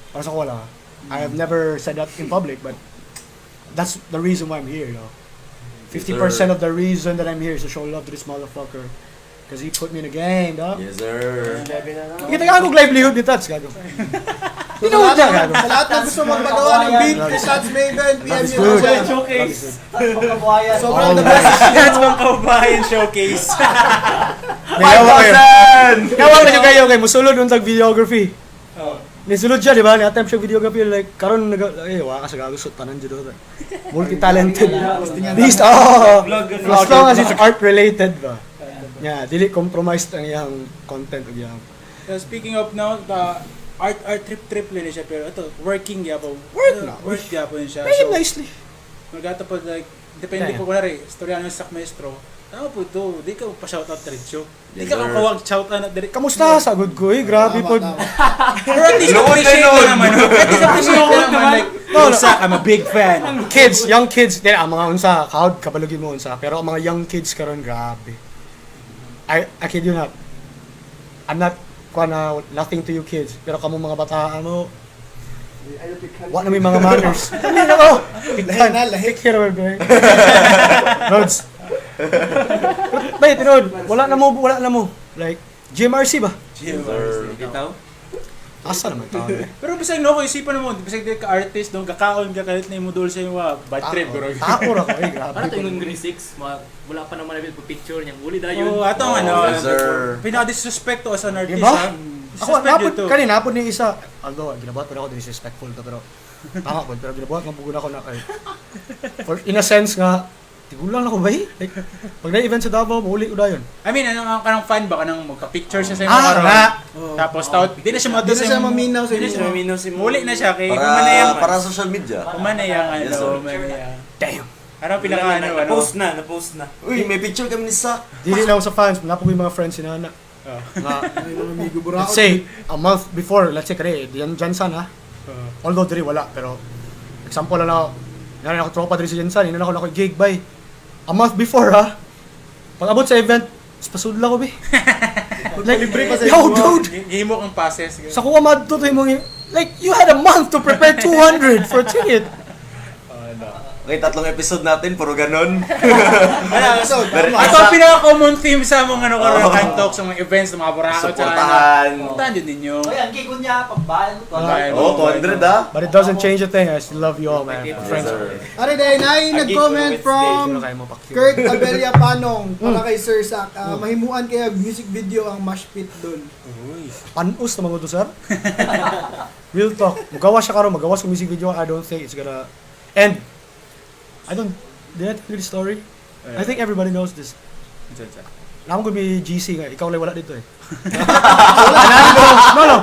Para sa ko wala. I have never said that in public, but that's the reason why I'm here, yo. 50% of the reason that I'm here is to show love to this motherfucker. Because he put me in the game, dog. Yes, sir. Kita ka akong livelihood ni Tats, gago. Tinuod niya, gago. Sa lahat na gusto magpagawa ng beat kay Tats Maven, PM Love niyo is lang good. siya. Showcase. Pagkabuhayan. Sobrang the best. That's mga kababayan showcase. Nayawa kayo. Nayawa na siya kayo kay musulod untag videography. Nisulod siya, di ba? Ni-attempt siya videography like karon nag eh wa ka sa gago sa tanan jud to. Multi-talented. Beast. Oh. As long as it's art related ba. Yeah, dili compromised ang iyang content ug iyang So, speaking of now, the art trip trip lang siya pero ito working gyapon. Work na. Work gyapon siya. Pay him So, nicely. magato po like depende Kaya. po kunwari istorya ng sa maestro. Tama po to, di ka pa shoutout diretso. Di Yes, ka sir. kawag shoutout na diretso. Kamusta sa good ko eh? Grabe Tama, po. tama. Pero at least Load na appreciate load. na naman. At least appreciate na naman like, No, no. no, Sak, I'm a big fan. Kids, young kids, then ang mga unsa, kahod kabalugin mo unsa, pero ang mga young kids karon grabe. I kid you not. I'm not kuha na nothing to you kids, pero kamo mga bata ano, wa na may mga manners. Dali na oh. Lahi na, lahi. Take care of it, babe. Rods. Bay, tinuod, wala na mo, wala na mo. Like GMRC ba? Yes, sir. Bitaw? Asa naman tao eh. Pero bisag no, kung isipan mo, bisag di ka artist, no, kakaon ka kalit na imo dul sa imo, bad trip bro. Tao ra ko eh, grabe. Para to yung grade 6, wala pa naman namin picture niya. Uli dayon. Oh, atong ano, Oh, yes, sir. pinaka-disrespect to as an artist, Diba? ha? Ako, Disrespect napod, yun to. kanina, napod ni isa, although, ginabuhat pa na ako, disrespectful to, pero, tama po, pero ginabuhat nga pugod ako na, kay, for, in a sense nga, tigulang ako ba eh? Like, pag na-event sa Davao, mauli ko dayon. I mean, ano ang kanang fan ba kanang magpa-picture siya sa imo Ah, karon. nga. Tapos taot, di na siya Di na siya maminaw sa Di na inyo. siya Maminaw si mo. Muli na siya kay Para, humanayang para social media. humanayang ano, Yes, sir. humanayang. Damn. Ano pinaka ano, ano? Na-post na, na-post na. Uy, may picture kami ni Sak. Dili na ako sa fans, napod ko yung mga friends si Nana. Oh. Nga, Ay, mga amigo buraot. let's say, a month before, let's say, kani, diyan, Jansan ha. Although, diri wala, pero, example lang ako, narin ako tropa diri sa Jansan, inan ako na ako gig, bay. A month before ha, pag abot sa event, pasudla ko, be. Like, Libre pa sa yo, inyo. dude! Gihimo kang passes. Sa kuha madto to imong like you had a month to prepare 200 for a ticket. Okay, tatlong episode natin, puro ganun. Ano, Episode, tama. Ito ang pinaka-common theme sa mga ano karon Oo. kantok sa mga events, sa mga buraot sa ano. Suportahan. Suportahan yun ninyo. Oy, ang gigon niya, pagbahan mo to. Pagbahan. Oh, 200 ah. But it doesn't change a thing. I still love you all, man. Yes, Friends. sir. Are dahil ay nag-comment from Sino kayo mo pakyo? Kurt Abella Panong para kay Sir Sak. Mahimuan kaya music video ang mosh pit dun. Panus na mga to, sir. Real talk. Magawa siya karon, magawa sa music video. I don't think it's gonna and I don't did I tell you the story? I think everybody knows this. Naman ko may GC nga, ikaw lang wala dito eh. No, no.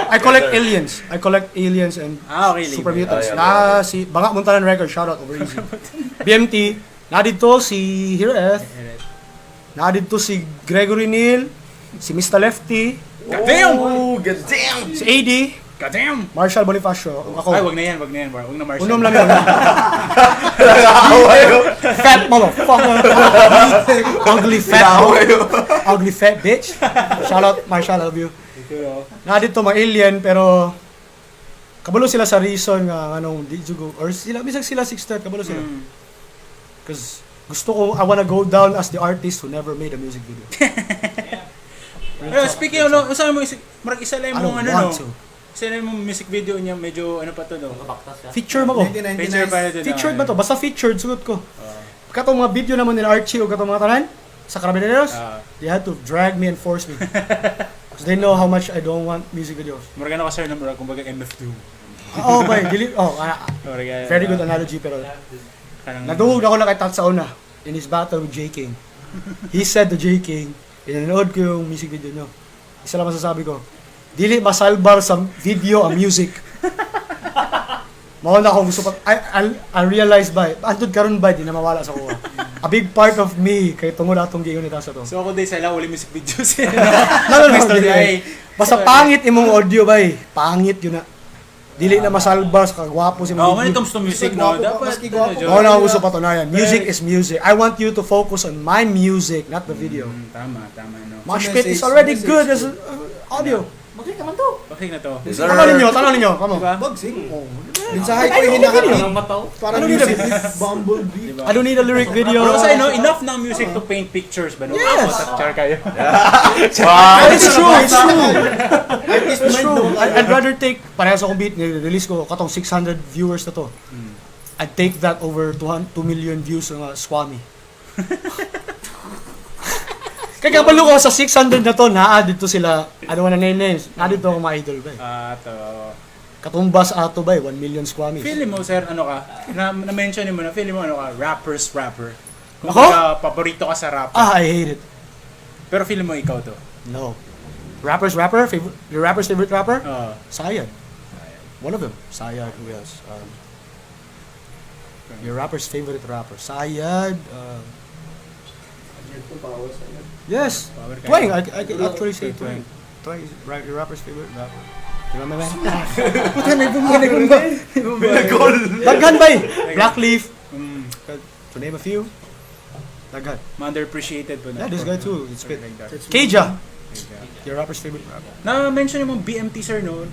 I collect aliens. I collect aliens and Ah, okay. Super libre. Mutants. Ay, okay, Na si Banga Muntanan Record, shoutout over easy. BMT, na dito si Hero F, na dito si Gregory Neal, si Mr. Lefty, Goddamn! Oh, goddamn! si AD, Goddamn! Marshall Bonifacio, ako. Ay, wag na yan, wag na yan. Wag na Marshall. Unom lang yun. Nakakaawa yun. Fat motherfucker. Ugly fat. Nakakaawa yun. Ugly fat bitch. Shout out Marshall, I love you. Na dito mga alien pero kabalo sila sa reason nga anong di go or sila bisag sila 6 kabalo sila. Cause gusto ko I wanna go down as the artist who never made a music video. Real Pero speaking of, no, usa mo murag isa lang I mo don't ano want no. to. Isa lang mo music video niya medyo ano pa to no. Baktas ka. Feature mo ko. Feature pa rin. Featured ba to? Basta featured, sugot ko. Katong mga video naman nila Archie o katong mga tanan sa Carabineros, they had to drag me and force me. Because they know how much I don't want music videos. Murag ano ka sir, no? Murag kumbaga MF Doom. Oh, boy, dili, oh, Murag, very good analogy pero Kanang, naduhog ako lang kay Tat sa una in his battle with J. King. He said to J. King, inanood ko yung music video nyo. Isa lang masasabi ko, dili masalbar sa video ang music. Mao na akong gusto pa. I realized ba, antod karon ba, di na mawala sa kuha. A big part of me, kay tungod atong giingon ni Tasa to. So ako din sa ila, wala music video siya. No. Mr. Dili. Ay. Basta pangit imong audio ba eh. Pangit yun na. Dili na masalbar sa kagwapo si Oh, when it comes to music, no, Gwapo pa, dapat, maski gwapo ano, Mao na ako gusto patunayan. Music is music. I want you to focus on my music, not the video. Tama, tama, no. Mosh pit is Message, already message. good as audio. Mag-click naman to. Okay na to. Yes, sir. Tanaw ninyo, tanaw ninyo. Come on. Diba? Bagsing. Oh. Mensahe ko yung hinakapit. Ang mataw. Parang Ano music with Bumblebee. Diba? I don't need a lyric video. Pero sa no, enough na music to paint pictures ba? No? Yes. Ako, char kayo. But it's true, it's true. Artist It's mind true. no. I'd rather take, parehas akong beat, nire-release ko, katong 600 viewers na to. I'd take that over 2 million views ng Swami. Kaya kabalo ko sa 600 na to, naa dito sila, I don't wanna name names, naa dito ako mga idol ba eh. Ah, to. Katumbas ato ba eh, 1 million Squamis. Feeling mo, sir, ano ka? Na-mention mo na, feeling mo ano ka? Rapper's rapper. Kung Ako? baga, paborito ka sa rapper. Ah, I hate it. Pero feeling mo ikaw to. No. Rapper's rapper? Favorite, your rapper's favorite rapper? Oo. Sayad. One of them. Sayad, who else? Your rapper's favorite rapper. Sayad. Yes. Power kayo. Twang. I can actually say Twang. Twang. Twang is your rapper's favorite rapper. Di ba, man? Puta, naibumba, naibumba. Daghan ba eh? Black Leaf. To name a few. Daghan. Underappreciated po na. Yeah, this guy too. It's spit. Like that. Keja. Your rapper's favorite rapper. Na-mention mo BMT sir no.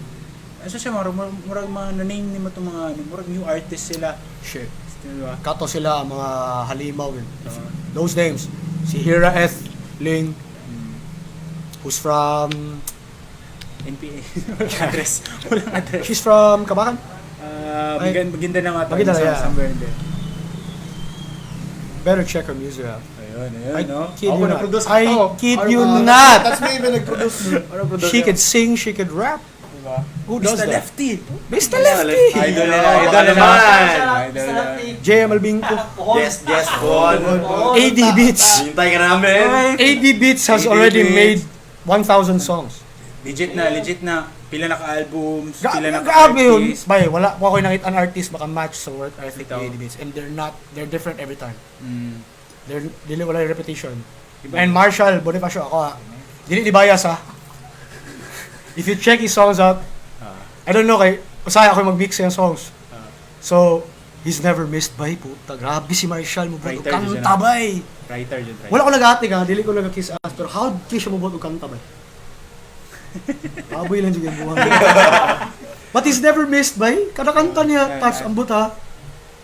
Ano siya murag murag mga na-name nimo tong mga ano, murag new artist sila. Shit. Diba? Kato sila ang mga halimaw yun. Those names. Si Hira F. Ling, who's from... NPA. Walang address. Walang address. She's from Kabakan? Uh, Ay. Maguindanao ata. Maguindanao, yeah. Somewhere in there. Better check her music out. Ayun, ayun, I no? kid Ako you not. na-produce I ito. kid you not. That's me even nag-produce. She could sing, she could rap. Diba? Who does Mr. that? Lefty. Mr. Lefty! Idol nila, Yeah, idol baka nila. naman. Idol Mr. nila. Lefty. JM Albinco. Yes, yes, Bon. AD Beats. Hintay ka namin. AD Beats has AD already Beats. made 1,000 songs. Legit na, legit na. Pila naka-albums, pila Grabe yun. naka-artist. Bay, wala po ako nakita an artist baka match sa work ethic Bitaw. ni AD Beats. And they're not, they're different every time. Mm. They're, dili wala yung repetition. Iba. And Marshall Bonifacio, ako ah. Dili di bias ah. If you check his songs out, I don't know kay, usahay ako mag-mix yung songs. So, he's never missed bay puta. Grabe si Marshall mo og Writer yun siya, kanta no? bay. Writer yun, writer. Wala ko nag-ate ka, dili ko nag-kiss ass, pero how di siya mo og kanta bay? Baboy lang jud yung buhay. But he's never missed bay. Kada kanta niya, tas ambot ha.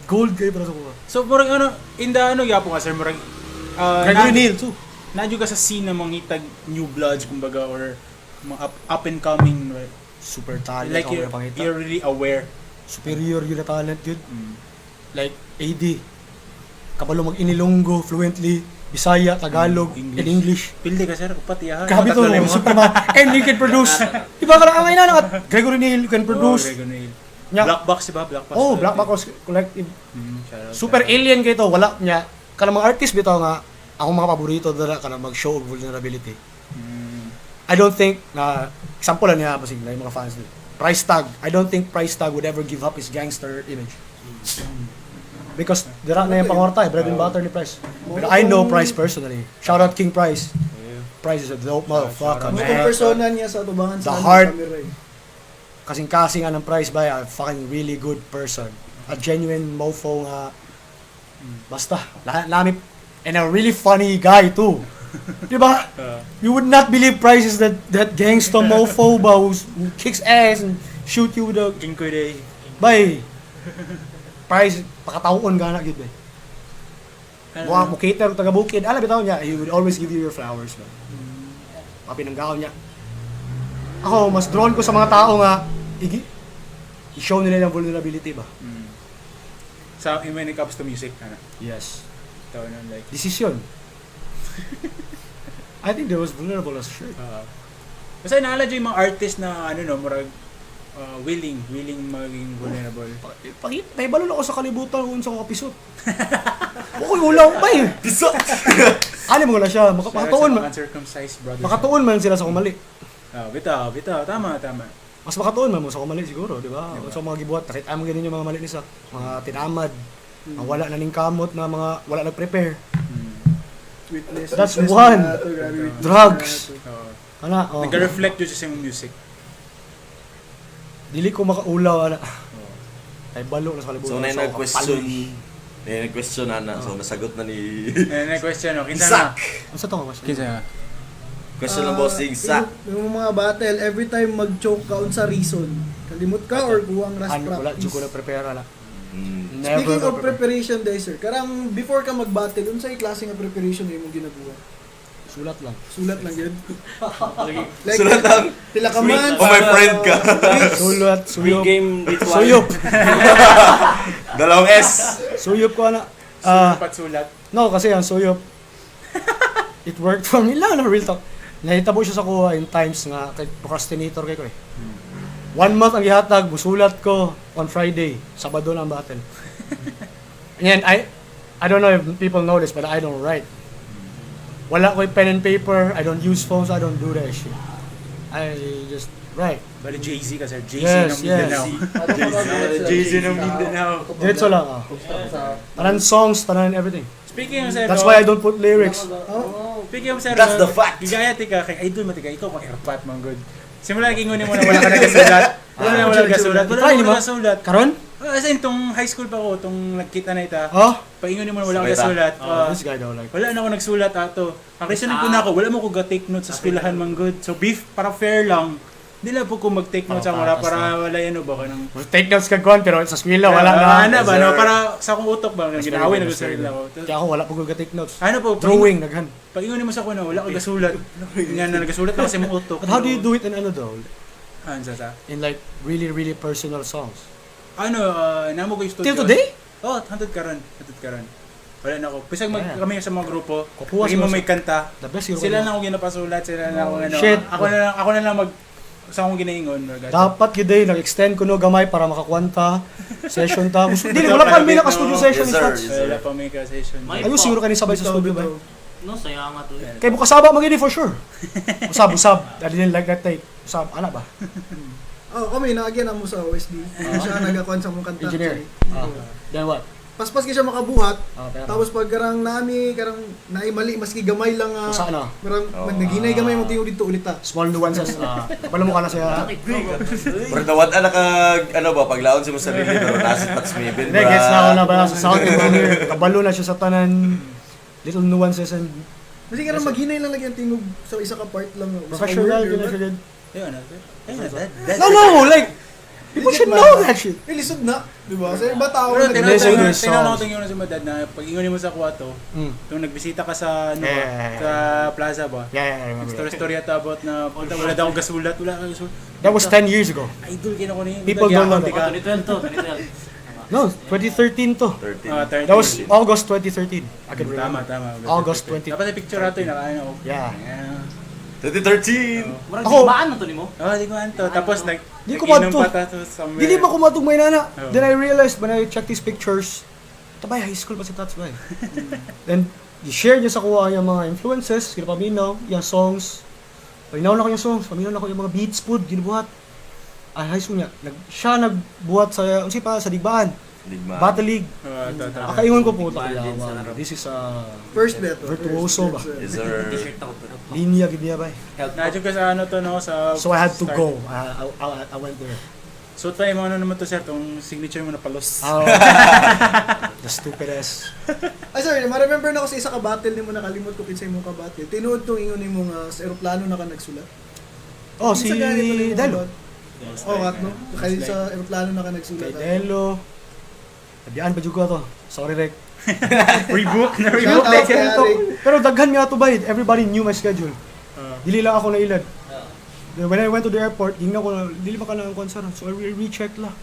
Gold kayo para sa kuha. So, murag ano, in the ano, yapo nga sir, murag, Gregory Neal too. Nadyo ka sa scene ng mga itag new bloods, kumbaga, or mga up and coming, right? Super talent Like, ako napangita. you're really aware. Superior yun na talent yun. Like AD. Kabalo mag-inilonggo fluently, Bisaya, Tagalog, English. and English. Pilde ka sir, upat iya. Grabe to, Superman. And you can produce. Diba ka lang, ang ina na, Gregory Neal, you can produce. Oh, Gregory Neal. Nya- Black Box, diba? Black Box. Oh, Black Box Collective. Shout out, Super shout out. alien kayo to, wala niya. Kanang mga artist bitaw nga, akong mga paborito dala kanang mag-show of vulnerability. I don't think na example lang niya basig na yung mga fans niya. Price Tag. I don't think Price Tag would ever give up his gangster image. Because dira na yung pangorta eh, bread and butter ni Price. Pero I know Price personally. Shout out King Price. Price is a dope motherfucker, Mo man. itong persona niya sa tubangan The sa ano, heart. camera eh. Kasing-kasing nga ng Price by a fucking really good person. A genuine mofo nga. Basta, lami. And a really funny guy too. Diba? You would not believe Price is that gangster mofo ba who kicks ass and shoot you with a... King Kuday. Bay! Price, pakataon ka na gyud eh. Buha mo cater taga bukid. Alam bitaw niya, he would always give you your flowers. Man. Mapinanggaon niya. Ako, mas drawn ko sa mga tao nga, i-show nila yung vulnerability ba? Sa when it comes to music, ano? Yes. Tao na like, Decision. I think they was vulnerable as shit. Basta naala dyan yung mga artist na ano no, murag willing maging vulnerable. Pakit, naibalo na ako sa kalibutan kung sa ko kapisot. Ako yung ulaw pa eh. Pisot! Ano mo na siya, makatuon man. Uncircumcised brothers. Makatuon man sila sa kumali. Ah, bitaw, bitaw, tama, tama. Mas makatuon man mo sa kumali siguro, di ba? Diba? Sa mga gibuhat, nakita mo ganun yung mga mali nisa. Mga tinamad, mga wala na ning kamot na mga wala nag-prepare. Witness. That's witness one. na to, grabe, witness Drugs. na to. Oo. Ana, oh. Nag-reflect yun sa imong music. Dili ko makaulaw ana. Ay balo na sa kalibutan. So, na Sa nag-question. kapaloy. Na nag-question na na. So, nasagot na ni... Eh, next question, no? Kinsa na? Sak! Ano sa to nga question? Kinsa na? Question ng bossing, Sak. Yung mga battle, every time mag-choke ka, unsa reason? Kalimot ka or kuwang last Ano, wala, practice? jud ko na prepare ana. Mm. Never Speaking ko of prepare. preparation day, sir, karang before ka mag-battle, unsay klase nga preparation imong ginagawa? Sulat lang. Sulat lang yun. Like, Sulat lang. Pila ka months. Oh, my friend ka. Sulat, suyop. Pre-game ritual. Suyop. Dalawang S. Suyop ko ana. Ah, Sulat sulat. no, kasi ang suyop. It worked for me lang, no, real talk. Nahitabo siya sa kuha in times nga kay procrastinator kay ko eh. 1 month ang gihatag, musulat ko on Friday, Sabado na ang battle. And then, I don't know if people know this, but I don't write. Wala ko'y pen and paper, I don't use phones, I don't do that shit. I just write. Bali Jay-Z ka, sir. Jay-Z Yes, ng Mindanao. yes. Jay-Z ng Mindanao. Diretso lang ah. Tanan songs, tanan everything. Speaking of sir, That's why I don't put lyrics. Speaking of sir, That's the fact. Gigaya tika kay idol matika ikaw kung airpat man good. Simula nag-ingon mo na wala ka nagasulat. Wala na wala nagasulat. Wala Try na mo. nagasulat. Karon? Ah, as in, tong high school pa ko, tong nagkita na ita. Oh, Paingon mo na wala ka Sabay ta. nagasulat. Ah, this guy daw like. wala na ako nagsulat ato. Ang reasoning ko na ako, wala mo ko ga-take notes sa eskwelahan man good. So beef para fair lang. Di lang po ko mag-take notes ako Para para, para wala yan o ba ka ng Take notes ka kuan pero sa eskwela wala na. Ano ba Yes, no sir. para sa akong utok ba That's ginaway very na good, sa that's very sarili ako. good. Kaya ako wala po ko take notes. Ano po Drawing daghan. Pag-ingon mo sa ako na wala ko gasulat. Nga na nagasulat na kasi mong utok. But how do you do it in ano though? Ano sa In like really really personal songs. Ano, namo ko yung studio. Till today? Oh, hantod karon, hantod karon. Wala na ako. Bisag mag Yeah. kami sa mga grupo. Kukuha Lagi mo sila may kanta. The best siguro. Sila na ako ginapasulat, sila na ako ano. Shit. Ako na lang mag sa akong ginaingon. Dapat gyud eh, nag-extend ko no gamay para makakwanta. Session ta. Gusto, dili wala pa mi naka-studio session Yes, ni sir. Stats. Yes, sir. Wala pa may ka-session. May- Ayun siguro kani sabay sa studio ba. No, saya nga to. eh. Kay bukasaba magini for sure. Usab usab. I didn't like that take. Usab ana ba? Oh, kami naagyan na mo sa OSD. Siya ang nagakuan sa mong kanta. Engineer. actually. Ah. Then what? Paspas kay siya makabuhat. Ah, pero- Tapos pag karang nami, karang naimali, maski gamay lang ah. Usa na. Karang Oh. naghinay gamay mo tingog dito ulit ah. Small nuances. Ah, kabalo mo ka na siya. Pero nawad na kag, ano ba, paglaon si mo sarili, pero nasa Tats Maven, Hindi, gets na ako na ba sa sound engineer. Kabalo na siya sa tanan. Little nuances and Kasi karang maghinay lang lagi ang tingog sa isa ka part lang. ah. Usa ka professional. word, Yun na or siya. what. Ayun, ano? Ayun, that, No, no, like, people should know that shit. Eh, lisod na, di ba? Sa iba tao Pero na tinanong Listen to his tinanong ko songs. tingin sa madad na pag ingon mo sa kwarto, itong nagbisita ka sa ano ba, Yeah. sa plaza ba? Yeah, yeah, I remember. Story story ata about na punta wala daw akong gasulat, wala akong gasulat. That was 10 years ago. Idol kina ko ni. People don't know Oh, 2012 to, 2012. No, 2013 to. 13. Ah, 13. That was August 2013. I can Tama, remember. tama. August 20. Dapat ay picture ato yung nakaano ko. Yeah. Yeah. 2013! Murag Ako- digmaan na to nimo. Oh, di ko anto. Tapos nag Di ko nag-inom madto. pa ta to somewhere. Dili ba kumatug may nana? Oh. Then I realized when I checked these pictures, tabay high school pa si Tats bay. Then i-share niya sa kuha yung mga influences, ginapaminaw, yung songs. Paminaw na ko yung songs, paminaw na ko yung mga beats food, ginabuhat. Ay, high school niya. Siya nagbuhat sa, unsi pa, sa Digbaan. Digma. Battle League. Oh, to, to. Akaingon ko po, Digmaan din sa takilawan. This is a First bet. oh. Virtuoso ba? First bet, Yes, sir. T-shirt ako pero. linya gid niya bay. Help. Na-joke ka sa ano to no sa So I had to start. go. I went there. Suot pa yung mga ano naman to sir, tong signature mo na palos. Oh, the stupid ass. Ay, sorry, ma-remember na ko sa isa ka battle nimo nakalimot ko kinsay mo ka battle. Tinuod tong ingon nimo nga sa eroplano na ka nagsulat. Oh, si Kinsa ganito nimo Delo. kabat? Oh, at no. Kay sa eroplano na ka nagsulat. Kay Delo. Nabiyaan pa jud ko to. Sorry, Rick. Rebook na Shout rebook. out kay Eric. Pero daghan nga to ba? Everybody knew my schedule. Dili lang ako nailad. Then when I went to the airport, gingnan ko na, dili ba ka na ang kwan, sir? So I recheck lah.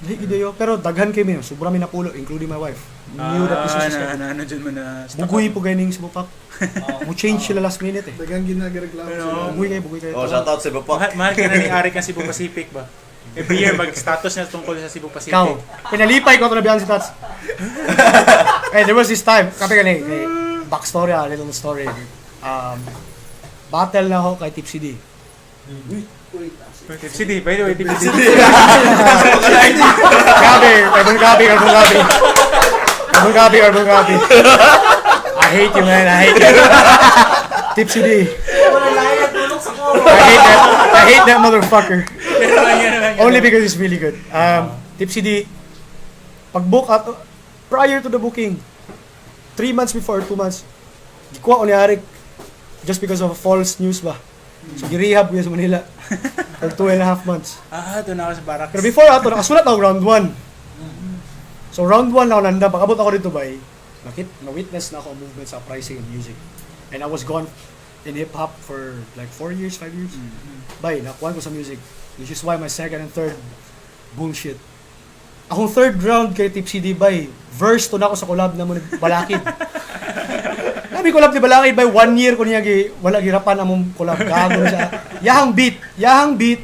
Dili gid yo. Pero daghan kay mi, sobra mi napulo, including my wife. Knew that this was a Ah, scam. na, ano dyan mo na stuck Bugoy up. po ganing sa Bupak. Mo change sila last minute eh. Dagang ginareklamo Pero- sila. Bugoy kayo, bugoy kayo. Oh, shout out sa Bapak. Mahal, mahal ka na ni Arik ng Cebu Pacific ba? Every year mag-status niya tungkol sa Cebu Pacific. Ikaw. Pinalipay ko ito na Beyonce Tats. Eh, there was this time, kape ka na eh, backstory ah, little story. Battle na ako kay Tipsy D. Tipsy D, by the way, Tipsy D. Gabi, Urban Gabi, Urban Gabi. Urban Gabi, Urban Gabi. I hate you, man. I hate you. Tipsy D. Wala layo tulog sa ko. I hate that motherfucker. Pero ano yan, ano yan. Only because it's really good. Tipsy D, pag-book at prior to the booking, 3 months before, 2 months, gikuha ko ni Arik just because of false news ba. So, girehab ko yun sa Manila for 2.5 months. Ah, doon ako sa barracks. Pero before ato, nakasulat ako round 1. So round 1 ako nanda, pag-abot ako dito bay, nakit, na-witness na ako ang movement sa pricing and music. And I was gone in hip-hop for like 4 years, 5 years. Bay, nakuha ko sa music. Which is why my second and third bullshit. Akong third round kay Tipsy D, bay, verse to na ako sa collab na mo ni Balakid. Nabi collab ni Balakid bay, one year ko niya gi, wala girapan among collab. Gago na siya. Yahang beat, yahang beat.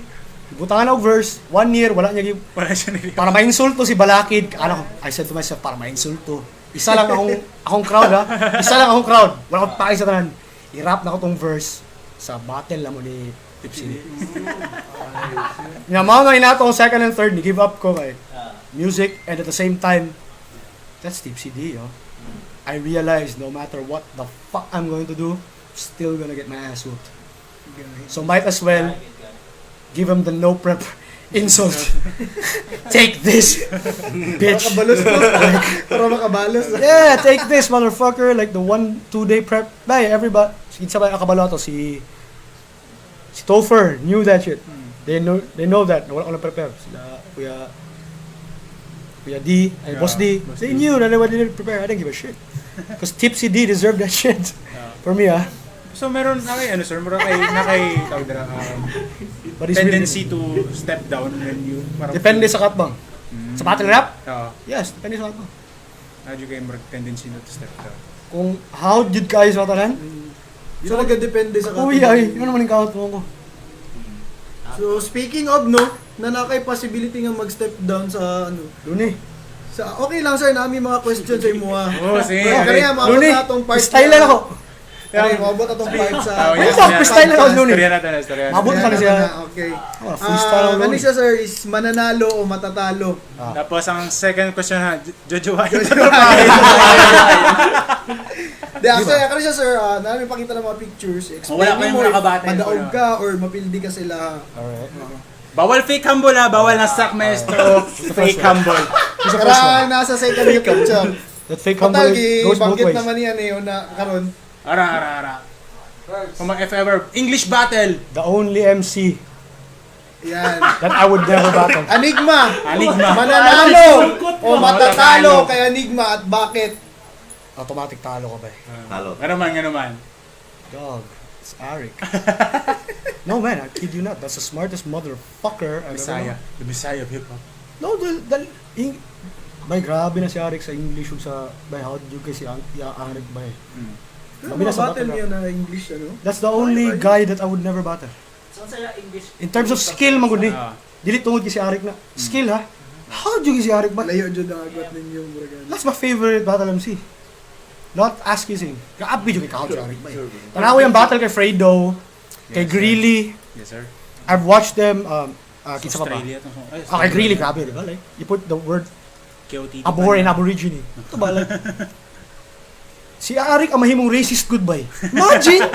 Butangan og verse, one year, wala niya gi, Wala siya nili. para mainsulto si Balakid. Ano, I said to myself, para mainsulto. Isa lang akong crowd ha. Isa lang akong crowd. Wala akong pake sa tanan. I-rap na ko tong verse sa battle na mo ni Tipsy D. Nga mao na inato ang second and third, ni give up ko kay music and at the same time that's Tipsy D, yo. I realized no matter what the fuck I'm going to do, still gonna get my ass whooped. So might as well give him the no prep insult. Take this, bitch. Makabalos no? Para makabalos. Yeah, take this, motherfucker. Like the 1, 2 day prep. Bay, everybody. Sige, sabay akabalo to si Topher knew that shit. They know that. Wala ko na prepare. Sila Kuya D, ay, Yeah, Boss D. Boss They D. knew that I didn't prepare. I didn't give a shit. Because Tipsy D deserved that shit. For me, ah. So meron na kay ano sir, meron kay na kay tawag dira, But it's really tendency to step down when you parang Depende sa katbang. Sa battle rap? Oo. Yes, depende sa katbang. Nadyo kayo murag tendency na to step down. Kung how did kayo sa tanan? So nagdepende sa Uy, ay, yun naman yung count mo ko. So speaking of no, na nakay possibility nga mag-step down sa ano. Doon eh. Sa okay lang sir, nami mga question sa imo ah. Oh, sige. Pero kaya maabot Luni, na atong part. style lang ako. Kaya maabot atong part sa Oh, Ano ba, freestyle lang ako, Luni. Istorya natin, istorya natin. Maabot ka na siya. Okay. Oh, freestyle Ah, ako, ano Luni. siya sir is mananalo o matatalo. Tapos ang second question ha, Jojoahin. Di, actually, kaya siya sir, namin pakita ng mga pictures. Explain Wala kayong mo if nakabattle. madaog ka or mapildi ka sila. Alright. Bawal fake humble ha, bawal na sak maestro. Fake humble. Who's the first Kara one? nasa second yung picture. That fake humble Total, goes both banggit ways. naman yan eh, una karon. Ara, ara, ara. Kung mag if ever, English battle. The only MC Yan. that I would never battle. Enigma. Enigma. Mananalo o matatalo kay Enigma at bakit? Automatic talo ka ba eh? Talo. Ano man, ano man. Dog, it's Arik. No man, I kid you not. That's the smartest motherfucker I've ever Messiah. known. The Messiah of hip hop. No, the may grabe na si Arik sa English ug sa by how do you guys si Arik ba eh. Pero Sabi na mga sa battle battle niya na English ano? That's the only guy that I would never battle. So, sa English. In terms of skill, man gud ni. Ah. Dili tungod kay si Arik na. Skill ha. How do you si Arik ba? Layo jud ang agwat ninyo murag ano. That's my favorite battle MC. Not asking him. Grabe jud kay kahod si Arik ba. Tanaw yung battle kay Fredo, kay Yes, sir. Greeley. Yes, sir. I've watched them kinsa pa ba? Australia. Ay, Ah, kay Greeley, grabe, di ba? Like, you put the word KOTT. abor and aborigine. Ito ba? Like, si Arik ang mahimong racist goodbye. Imagine!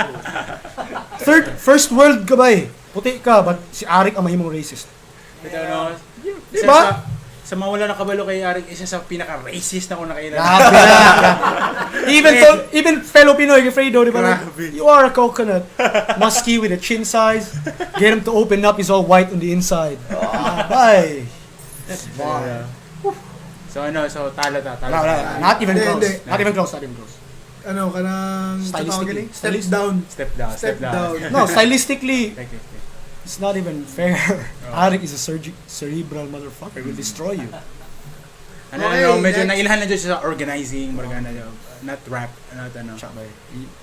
Third, first world ka ba eh? Puti ka, but si Arik ang mahimong racist. Ito, no? Di ba? Sa mga wala nakabalo kay Arik, isa sa pinaka-racist na ko nakailan. Grabe na. Even fellow Pinoy, kay Fredo, di ba? Like, Grabe. you are a coconut. Musky with a chin size. Get him to open up, he's all white on the inside. Ah, bye. That's Yeah. So ano, so talo ta, talo Wala, ta. wala. Not even Hindi, close. hindi. Not even close, not even close. ano, kanang, sa tawag Stylistically. gani? Step down. Step down, Step down. No, stylistically, Thank you. Thank you. it's not even fair. Arik is a cerebral motherfucker. He will destroy you. Ano, Okay, ano, medyo next. nailhan na dyan siya sa organizing, morgana, not rap, not ano, Siya ba?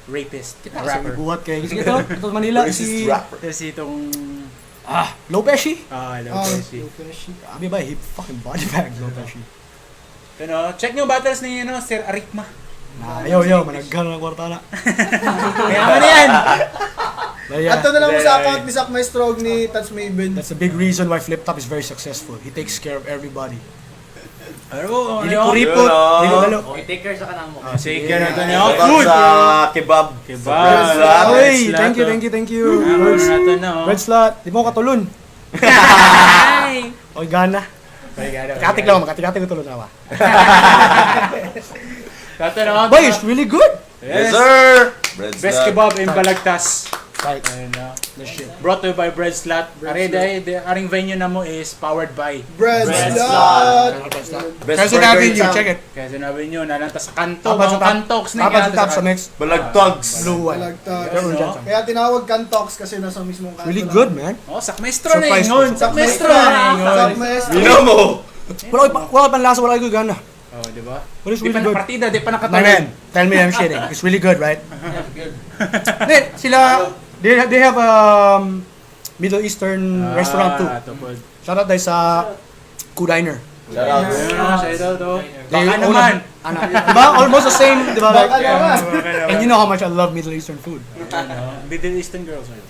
rapist, Rapper. rapper. Buhat kay. Sige ito, ito Manila, Racist si rapper. Tapos itong, Lopeshi. Oh, Lopeshi. Lopeshi. Abi ba, he fucking body bags Lopeshi. Ano, check nyo battles ni ano, Sir Arikma. Nah, yo, yo, managhan ng kwarta na. Kaya naman yan! But yeah, Ato na lang mo sa Yeah. account ni Sak Maestro ug ni Tats Maven. that's a big reason why Flip Top is very successful. He takes care of everybody. Pero, Dili ano, kuripot, Yun, oh. dili dalo. Okay, take care sa kanang mo. Oh, sige, na ito niyo. Shoutout Food! sa kebab. Kebab. Sa bread slot. Oy, slot, thank you, oh. thank you, thank you. Ah, Birds, nato na, oh. Red slot. Di mo katulon. Oy, gana. Katik lang, makatik-katik ko tulon na ba. Tato na, oh. Boy, it's really good. Yes, sir! Bread Best slot. kebab in Balagtas. Right, Ayun na. the shit. Brought to you by Bread Slot. Are, aring venue na mo is powered by Bread Bread slot. Best Quezon burger in Avenue, town. check it. Quezon Avenue, nalanta sa kanto, Tapat sa mga top. kantoks na Tapat sa top sa next Balagtags. blue one. Balagtas. Meron dyan sa- Kaya tinawag Kantox kasi nasa mismong kanto. Really lang. good, man. Oh, sakmaestro na Surprise ingon. ko. Sakmaestro na ingon. Sak Maestro. You know mo! Wala pa panlasa, wala ko gana. Oh, di ba? But it's Di really pa na good. partida, di pa My nakatulog. man, tell me I'm shitting. It's really good, right? Hindi, sila, they have Middle Eastern restaurant too. Ah, tupod. Shout out dahil sa Ku Diner. Shout out. Ayun, oh, shout out, oh. They Baka own naman. Ano, diba? Almost the same, diba? Like, Baka naman. and you know how much I love Middle Eastern food. Ayun, oh. Middle Eastern girls. ayun.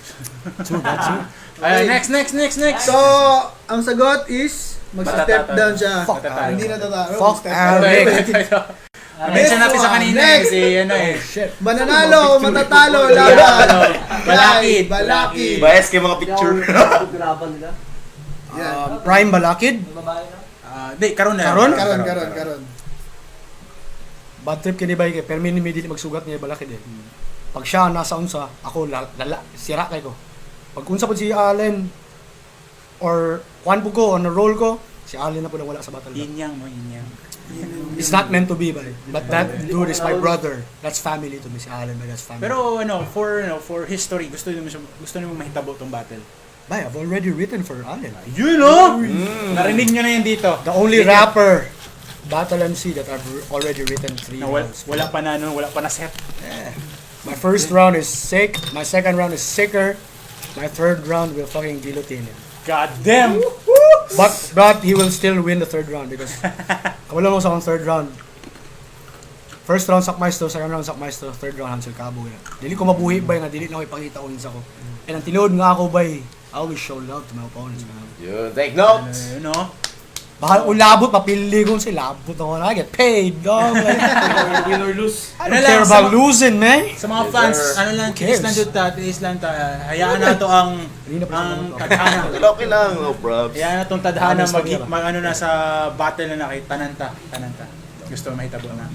Too, that too. Ayun, next, next, next, next. So, ang sagot is mag-step Matatalo. down siya. Fuck Matatalo. Hindi natatalo. Fuck Step Eric. down. Ito, ito, ito. Mention natin sa kanina eh, Next. si ano eh. Shit. Mananalo o matatalo laban. Balakid. Kay Balakid. Bias kay mga picture. Graban nila. Yan. Prime Balakid. Babae na. Ah, di, karon na. Karon? Karon, karon, karon. Bad trip kini ba kay permi ni dili magsugat niya Balakid eh. Pag siya nasa unsa, ako lala, sira kay ko. Pag unsa po si Allen or kuan po ko on a roll ko, si Allen na po wala sa battle. Yin yang mo, yin yang. It's not meant to be, but that dude is my brother. That's family to me, si Allen, but that's family. Pero ano, for history, gusto niyo gusto niyo mahitabo tong battle. Bay, I've already written for Allen. You know? Narinig niyo na yan dito. The only rapper battle MC that I've already written three Na wala, rounds. wala pa na ano, wala pa na set. My first round is sick. My second round is sicker. My third round will fucking guillotine him. God damn. But he will still win the third round because wala mo sa akong third round. First round sak maestro, second round sak maestro, third round Hansel Cabo na. Dili ko mabuhi bay nga dili na ko ipakita ko unsa ko. And ang tinuod nga ako bay, I always show love to my opponents, man. Yun, take notes! Ano, no? Baka kung labot, mapili ko si labot ako na. I get paid, dog. Like, Win or lose. I Ano don't lang, care sa about losing, man. Sa mga Yes, fans, sir. ano lang, Who tiis cares? lang jud ta, tiis lang ta. Hayaan na to ang Kanina pa siya ang manood. tadhana. Okay lang, okay lang. No probs. Hayaan na tong tadhana Honest mag, lang yan, mag ano na sa battle na nakita tananta, tananta. Gusto mahitabo na.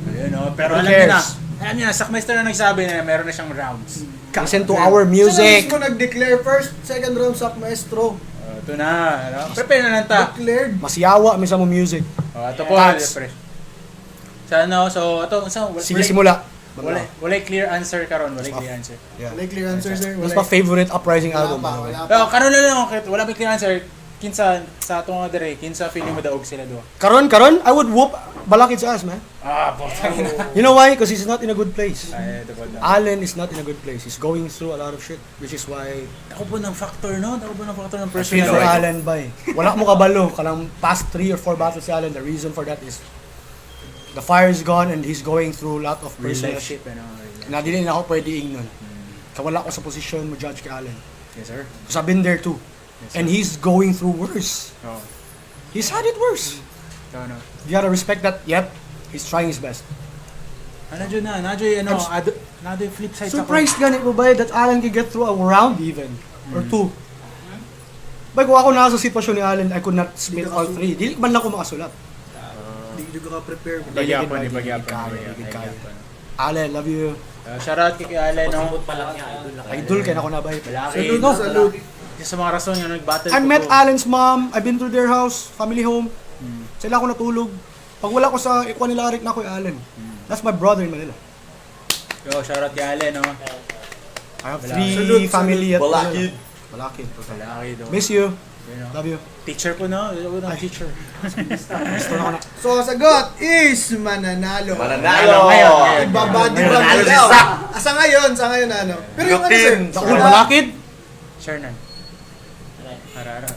Ayun no, pero Who alam niyo na. cares? Alam niyo na, Sakmeister na nagsabi na meron na siyang rounds. Listen to our Sino music. mismo nag-declare first, second round Sak Maestro? Oh, ito na, ano? Prepare na lang ta. Declared. Masiyawa mi sa mo music. Oh, ito po, Tats. pre. Sa ano, so ito, so, wala, Sige, simula. wala, wala clear answer karon, wala clear answer. Yeah. Wala clear answer, sir. That's Wala. my favorite Uprising Wala album, pa, by the way. wala pa. Pero karon na lang, okay, wala pa clear answer. Kinsa sa atong mga dere, kinsa feeling mo daog sila do. Karon, karon, I would whoop Balakid's ass, man. Ah, putang ina. You know why? Because he's not in a good place. Ay, ito po na. Allen is not in a good place. He's going through a lot of shit, which is why Ako po ng factor, no? Ako po ng factor ng I feel personal. for Allen, bay. Wala mo kabalo. Kanang past 3 or 4 battles si Allen, the reason for that is the fire is gone and he's going through a lot of Real personal life shit. shit, ano? Real life. Na dili na ako pwede ingnon. Kaya wala ko sa posisyon mo judge kay Allen. Yes, sir. Because I've been there too. Yes, sir. And he's going through worse. Oh, He's had it worse. ito, ano? You gotta respect that. Yep, he's trying his best. Ano dyan na? Nadyo yung ano, nado yung flip side sa Surprised gani ko ba that Allen can get through a round even or two. Bay, kung ako nasa sitwasyon ni Allen, I could not spit all three. Dili man lang ko makasulat. Hindi ko ka-prepare. Bagyapon, Dili bagyapon. kaya, dili kaya. Allen, love you. Shout out kay Allen, no? Pasabot pa lang niya, idol na kayo. Idol kay na ko na bay. Malaki. Salute, No. salute. Isa sa mga rason yung nag-battle I ko met to. Allen's mom. I've been to their house, family home. Sila ako natulog. Pag wala ko sa ikuha nila Arik na ako kay Allen. That's my brother in Manila. Yo, shoutout kay Allen, no? I have Wala. three Salute, family at Balakid. Balakid. Wala kayo daw. Miss you. You know. Love you. Teacher po, no? Ako na, teacher. Gusto na ko na. So, ang sagot is mananalo. Mananalo! Ngayon, ngayon. Ibabody Mananalo bag si daw. Zack. Asa ngayon, sa ngayon ano. Pero yung ano sir, Lutin. Dakol Balakid. Shernan. Ara, ara.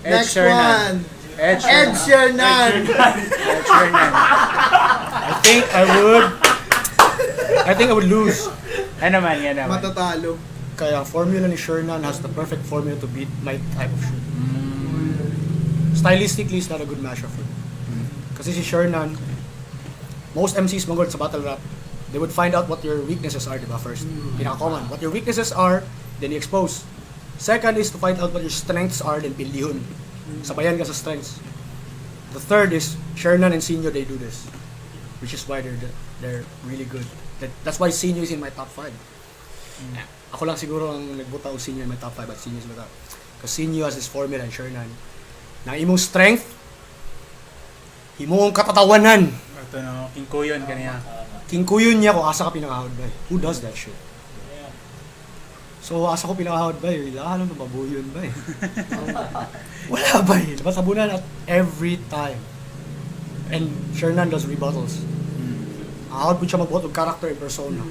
Ed Next Shernan. one. Ed Ed Shernan. Shernan. Ed Shernan. I think I would lose. Ano naman, yan naman. Matatalo. Kaya ang formula ni Shernan has the perfect formula to beat my type of shit. Stylistically, it's not a good matchup for me. Kasi si Shernan, most MCs mangod sa battle rap, they would find out what your weaknesses are, di ba? First, pinaka-common. What your weaknesses are, then you expose. Second is to find out what your strengths are, then pildihon. Sabayan ka sa strengths. The third is, Shernan and Sinyo, they do this. Which is why they're really good. That's why Sinyo is in my top 5. Ako lang siguro ang nagbuta og Sinyo in my top 5 at Sinyo is my top. Because Sinyo has this formula and Shernan. Na imong strength, imong katatawanan. Ito no, King Kuyon kaniya. King Kuyon niya kung asa ka pinakahawad ba. Who does that shit? So asa ko pinakahawad ba? Ilahan lang mabuyon ba? Wala ba eh. Matabunan at every time. And Shernan does rebuttals. Ahawad po siya magbuhat og character and persona.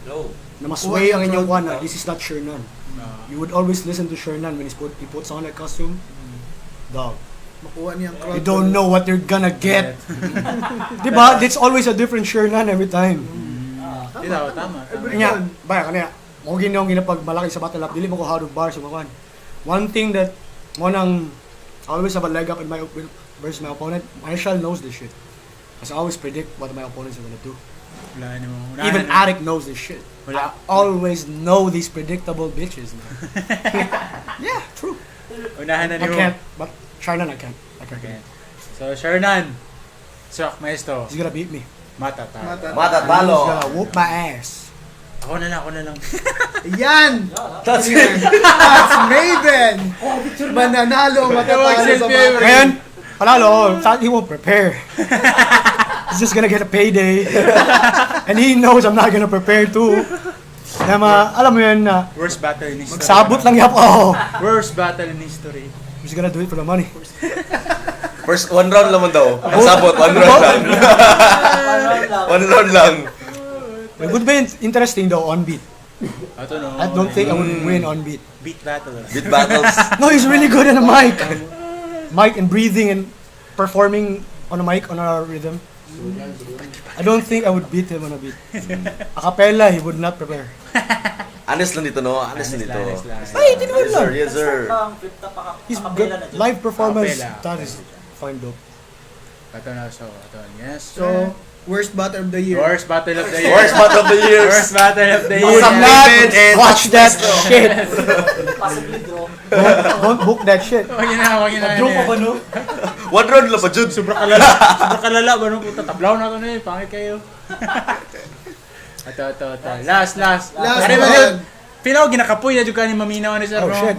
Low. Na masway ang inyong kuwan na this is not Shernan. Ah. You would always listen to Shernan when he puts on a costume. Dog. Makuha niya ang crowd. You don't know what you're gonna get. Diba? It's always a different Shernan every time. Di daw, tama. Tama. Nya, baya kaniya. Mo ginong ginapagmalaki sa battle rap, dili mo ko how to bar sa mga kuan. One thing that mo nang I always have a leg up in my versus my opponent. Marshall knows this shit. Because I always predict what my opponents are gonna do. Wala na mo. Wala Even na. Arik knows this shit. Wala. I always know these predictable bitches, man. Yeah, true. Unahan na I ni mo. can't, but Shernan, I can't. I can't. Okay. So, Shernan. Sak, maestro. He's gonna beat me. Matatalo. Matatalo. Matatalo! He's gonna whoop my ass. Ako na lang, ako na lang. Yan! That's it! That's Maven! Mananalo, matatalo sa Selfie, battle. Ngayon, panalo, oh, he won't prepare. He's just gonna get a payday. And he knows I'm not gonna prepare too. Na ma, alam mo yun na, Worst battle in history. magsabot lang yap ako. Worst battle in history. I'm just gonna do it for the money. First, one round lang man daw. Ang sabot, one round lang. One round lang. It would be interesting though on beat. Ito no. I don't think I would win on beat. Beat battle. Beat battles. No, he's really good on a mic. Mic and breathing and performing on a mic on a rhythm. I don't think I would beat him on a beat. A cappella, he would not prepare. Honest lang dito, no? Honest lang dito. Honest lang, honest Ay, tinuod Yes, sir. lang. Yes, sir. He's good. Live performance, Acapella. that is fine dope. Ito na, so, ito. Yes. So, worst battle of the year. Worst battle of the year. Worst battle of the years. Worst battle of the year. Would not watch that shit. Possibly draw. Don't book that shit. Wag yun na, wag yun na. Draw pa ba no? One round lang pa, Jud. Sobra kalala. Sobra kalala. Ba nung puta, tablaw na ito na eh. Pangit kayo. Ito, ito, ito. Last, last. Last Are ba one. yun? Pinaw, ginakapoy na dyan ka ni maminaw ni sir. Oh no? shit.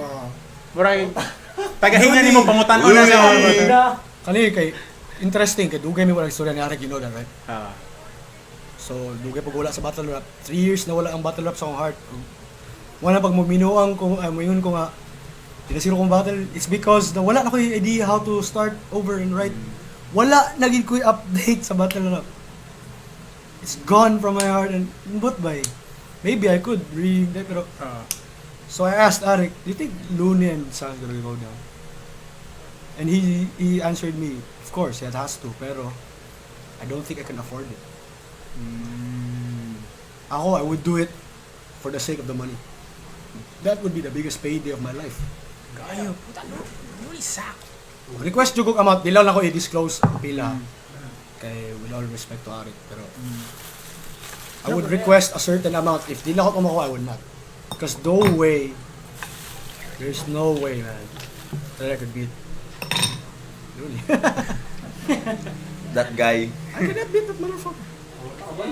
Murag, tagahinga ni mo, pangutan ko na sa Kani kay interesting kay dugay mi wala istorya ni Arik, you know that, right? Ah. So dugay pag wala sa battle rap. 3 years na wala ang battle rap sa akong heart. Wala pag muminuang ko, ay muingon ko nga tinasiro kong battle, it's because na wala na ko yung idea how to start over and write. Wala na gid ko'y update sa battle rap. It's gone from my heart and but by maybe I could re pero Ah. So I asked Arik, do you think Looney and Sans gonna go down? And he answered me, of course, it has to, pero I don't think I can afford it. Ako, I would do it for the sake of the money. That would be the biggest payday of my life. Kayo, puta, no. Looney sak. Request jud ko amount, di lang ako i-disclose ang pila. Kay with all respect to Arik, pero I would request a certain amount. If di lang ako makuha, I would not. Because no way, there's no way, man, that I could beat Looney. That guy. I cannot beat that motherfucker.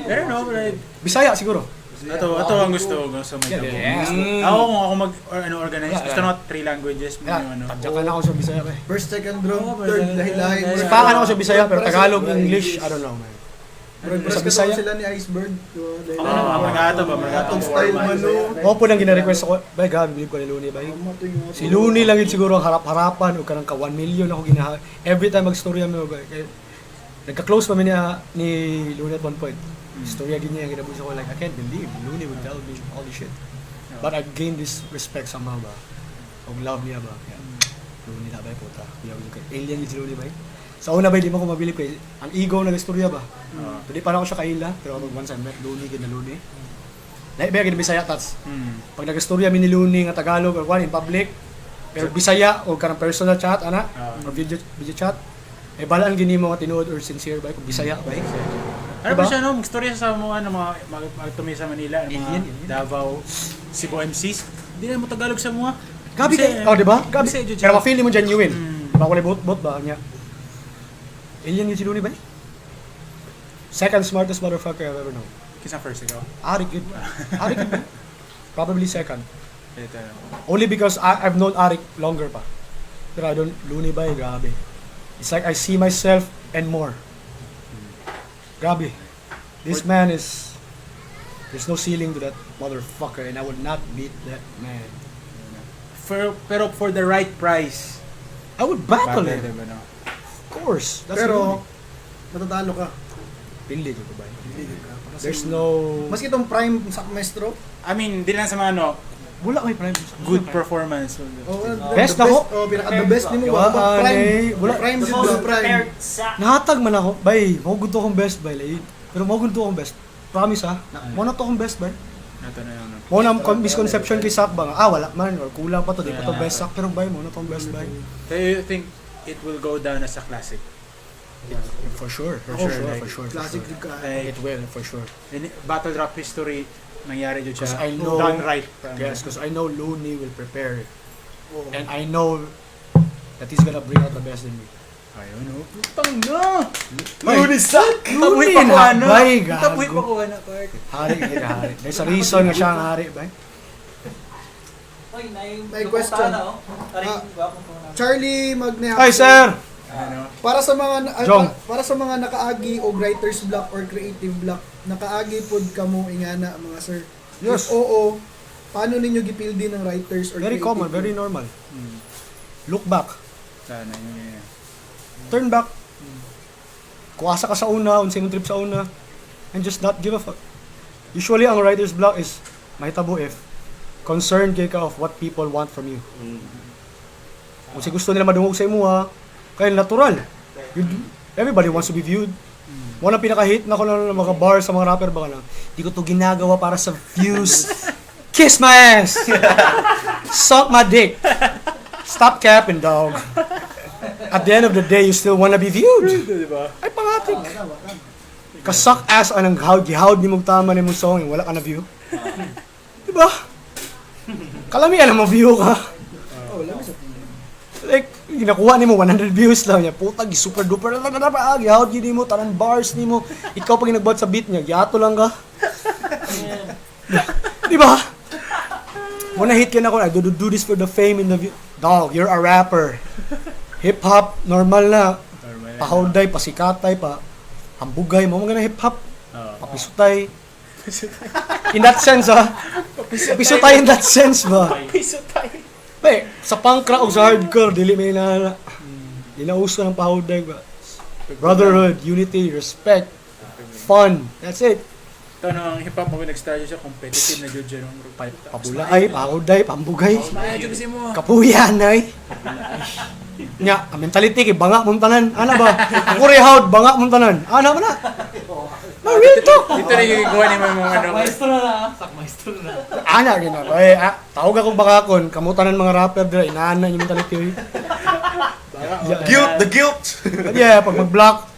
Pero no, like, Bisaya siguro. ito ang gusto ko sa may Yeah, tabo. yeah. Ako kung ako mag or, ano, organize, Yeah, gusto yeah. na three languages mo Yeah, yung ano. tadyakan ako sa Bisaya. Eh. First, second round, Oh, third, first, lahi-lahi. second, Sipakan ako sa Bisaya, pero Tagalog, English, I don't know, man. Murag Sa sa Bisaya. sila ni Iceberg. Ako na, mga margato ba? Margato Atong style man no. Mao po nang gina-request ako, bay grabe bilib ko ni Looney bay. Si Looney lang yun siguro ang harap-harapan o kanang ka 1 million ako ginaha. Every time magstorya mo bay. Kay, nagka-close pa mi niya ni Looney at one point. Istorya gid niya ang ginabuhi ko like I can't believe Looney would tell me all this shit. But I gained this respect somehow ba. Og love niya ba. Kaya, Looney na bay puta. Kuya ko kay alien yun si Looney bay. Sa una bay di mo ko mabilib kay ang ego nag-istorya ba. Di pa na ako siya kaila pero once I met Looney gid na Looney. Lahi ba gid Bisaya tats. Pag nag-istorya mi ni Looney nga Tagalog or one in public, pero Bisaya o kanang personal chat ana or video video chat, eh balaan gini mo nga tinuod or sincere ba kung Bisaya ba. Ano ba Diba? siya no? Magstorya siya sa mga ano, mga magtumi sa Manila, ano, mga Alien, alien. Davao, Cebu MCs. Hindi na mo Tagalog sa mga. Gabi kay, oh, di ba? Gabi. Bisaya, jud siya. Pero ma-feel mo genuine. Ba wala bot-bot ba niya. Alien yun si Looney ba? Second smartest motherfucker I've ever known. Kinsa first ikaw? Arik yun. Arik yun. Probably second. Ito. Only because I've known Arik longer pa. Pero I don't, Looney ba eh, grabe. It's like I see myself and more. Grabe. This man is, there's no ceiling to that motherfucker and I would not beat that man. For, pero for the right price. I would battle him. Diba, no? Of course. That's Pero, Looney. matatalo ka. Pili ko ba? Pili ka. Kasi There's no... Maski itong prime sa maestro, I mean, di lang sa mga ano, Wala may prime. good performance. oh, Best the ako. Oh, pinaka the best nimo Gawa, ba? Prime. eh, wala. Prime The jud most ba prime. prepared sack. Nahatag man ako. Bay, mo good akong best bay. Lay. Pero mo good akong best. Promise ha. Mo na to akong best bay. Ito na yun. no? Mo na ang misconception kay Sak ba nga, ah wala man or kulang pa to, di pa to best Sak pero bay mo na to akong best bay. So you think it will go down as a classic? For sure, for Oh, sure, like, for sure. For Classic sure. jud ka. Like, It will for sure. in battle rap history, nangyari jud siya. 'Cause I know- Done right. Yes, because I know Looney will prepare it. Oh. And I know that he's gonna bring out the best in me. Ayun, no? Putang na! Looney Sak! Tabuhi pa ko na, ano. bay, Tabuhi pa gago. ko ano, Clark. Hari, hindi ka hari. There's a reason nga siya ang hari, bay. Uy, May question. Oh. Ah, Charlie Magneak. Ay, sir! Ano? Para sa mga Jong. para sa mga nakaagi og writer's block or creative block, nakaagi pod kamo ingana mga sir. Yes. If oo, paano ninyo gipildi ng writers or Very creative common, very block? normal. Look back. Sana yun yun. Turn back. Kuwasa ka sa una, unsay imong trip sa una, and just not give a fuck. Usually, ang writer's block is mahitabo if concerned kay ka of what people want from you. Kung si gusto nila madungog sa imo ha, kay natural. Everybody wants to be viewed. Wala pinaka-hate na ko lang ng mga bar sa mga rapper ba lang. Di ko to ginagawa para sa views. Kiss my ass! Suck my dick! Stop capping, dog. At the end of the day, you still wanna be viewed. Diba? Ay, pangatik. Kasak ass anang hawd, gihawd ni mong tama ni mong song, eh, wala ka na view. Diba? Kalami alam mo view ka. Oh, wala sa Like, ginakuha nimo 100 views lang niya. Puta, gi super duper lang na pa, gihawd gid nimo tanan bars nimo. Ikaw pag nagbuhat sa beat niya, giato lang ka. Di ba? Muna hit ka na ko, I do this for the fame and the view. Dog, you're a rapper. Hip hop, normal na. Normal. Pahawday, pasikatay, pa hambugay, mo mga na hip hop. Oo. Papisutay. In that sense, ha? Papisutay in that sense ba? Papisutay. Pre, sa punk rock o sa hardcore, dili may na di na uso ng pahawday ba? Brotherhood, unity, respect, fun. That's it. Ito no, ang hip hop mo nag-start siya competitive na jud siya nung Pabulaay, pahawday, pambugay. Ay, jud kasi mo. Kapuyan ay. Nya, ang mentality kay banga mong tanan. Ana ba? Ako re hawd, banga mong tanan. Ana ba na? No, real talk. Dito na gagawa ni mga ano. Maestro na ah. Sak maestro na. Ana gina ba? Eh, tawag akong bakakon, kamutanan mga rapper dira inaana yung mentality. Oy. Yeah. Guilt! The guilt! But yeah, pag mag-block,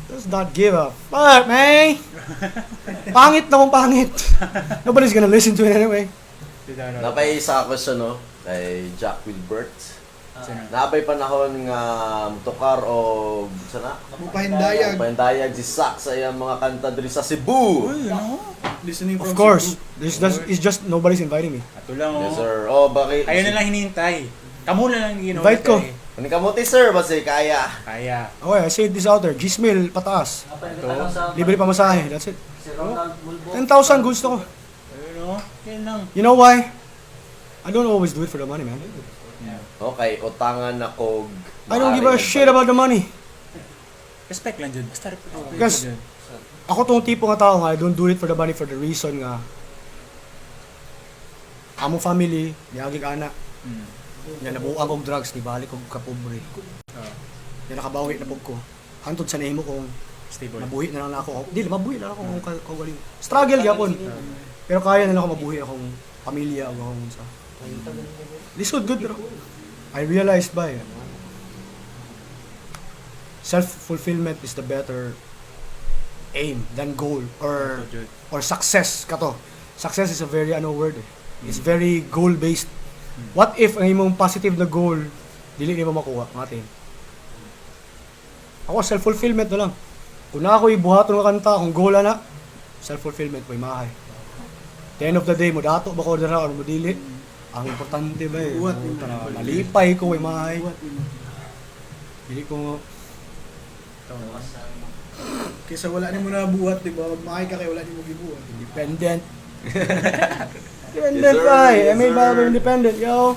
does not give a fuck, man. Pangit na kung pangit. Nobody's gonna listen to it anyway. Dito ano. Napay isa question no kay Jack Wilbert. Naabay panahon nga mutukar o sana Mupahindayag. Pahindayag si Sak sa iyang mga kanta diri sa Cebu. Uy, ano? Listening from Of course, there's just, it's just nobody's inviting me. Ato lang oh. Yes sir. Oh, bakit? Ayun na lang hinihintay. Kamo na lang ginawa. Invite ko. Kunin kamuti sir, basta kaya. Kaya. Okay, I say this out there. Gismail, pataas. Nagtanong sa Libre pa masahe. That's it. si Ronald Bulbo. 10,000 gusto ko. Ayun o. Kaya lang. You know why? I don't always do it for the money, man. Okay, utangan na kog. I don't give a shit about the money. Respect lang dyan. Basta respect Because- dyan. Ako tong tipo nga tao nga, I don't do it for the money for the reason nga among family, niagi ka ana. Nya nabuang og drugs, ni balik og kapobre. Nya nakabawi na pud ko. Hantod sa nahimo kong Stable. nabuhi na lang ako. Di, mabuhi na lang ako kung kagaling. Struggle gyapon. Pero kaya na lang ako mabuhi akong pamilya o akong sa. Lisod good pero I realized by self-fulfillment is the better aim than goal or success kato. Success is a very ano word eh. It's very goal based. What if ang imong positive na goal dili nimo makuha, matin. Ako self-fulfillment na lang. Kung na ako ibuhaton nga kanta, kung goal na, self-fulfillment may mahay. The end of the day, mo dato ba ko dira or mo dili? Ang importante ba eh. Buhat Puta na, malipay ko may mahay. Dili ko Kaysa wala nimo na buhat, di ba? Magmahay ka kay wala nimo gibuhat. independent. Yes, Independent sir. guy. I Yes, made my sir. album independent, yo.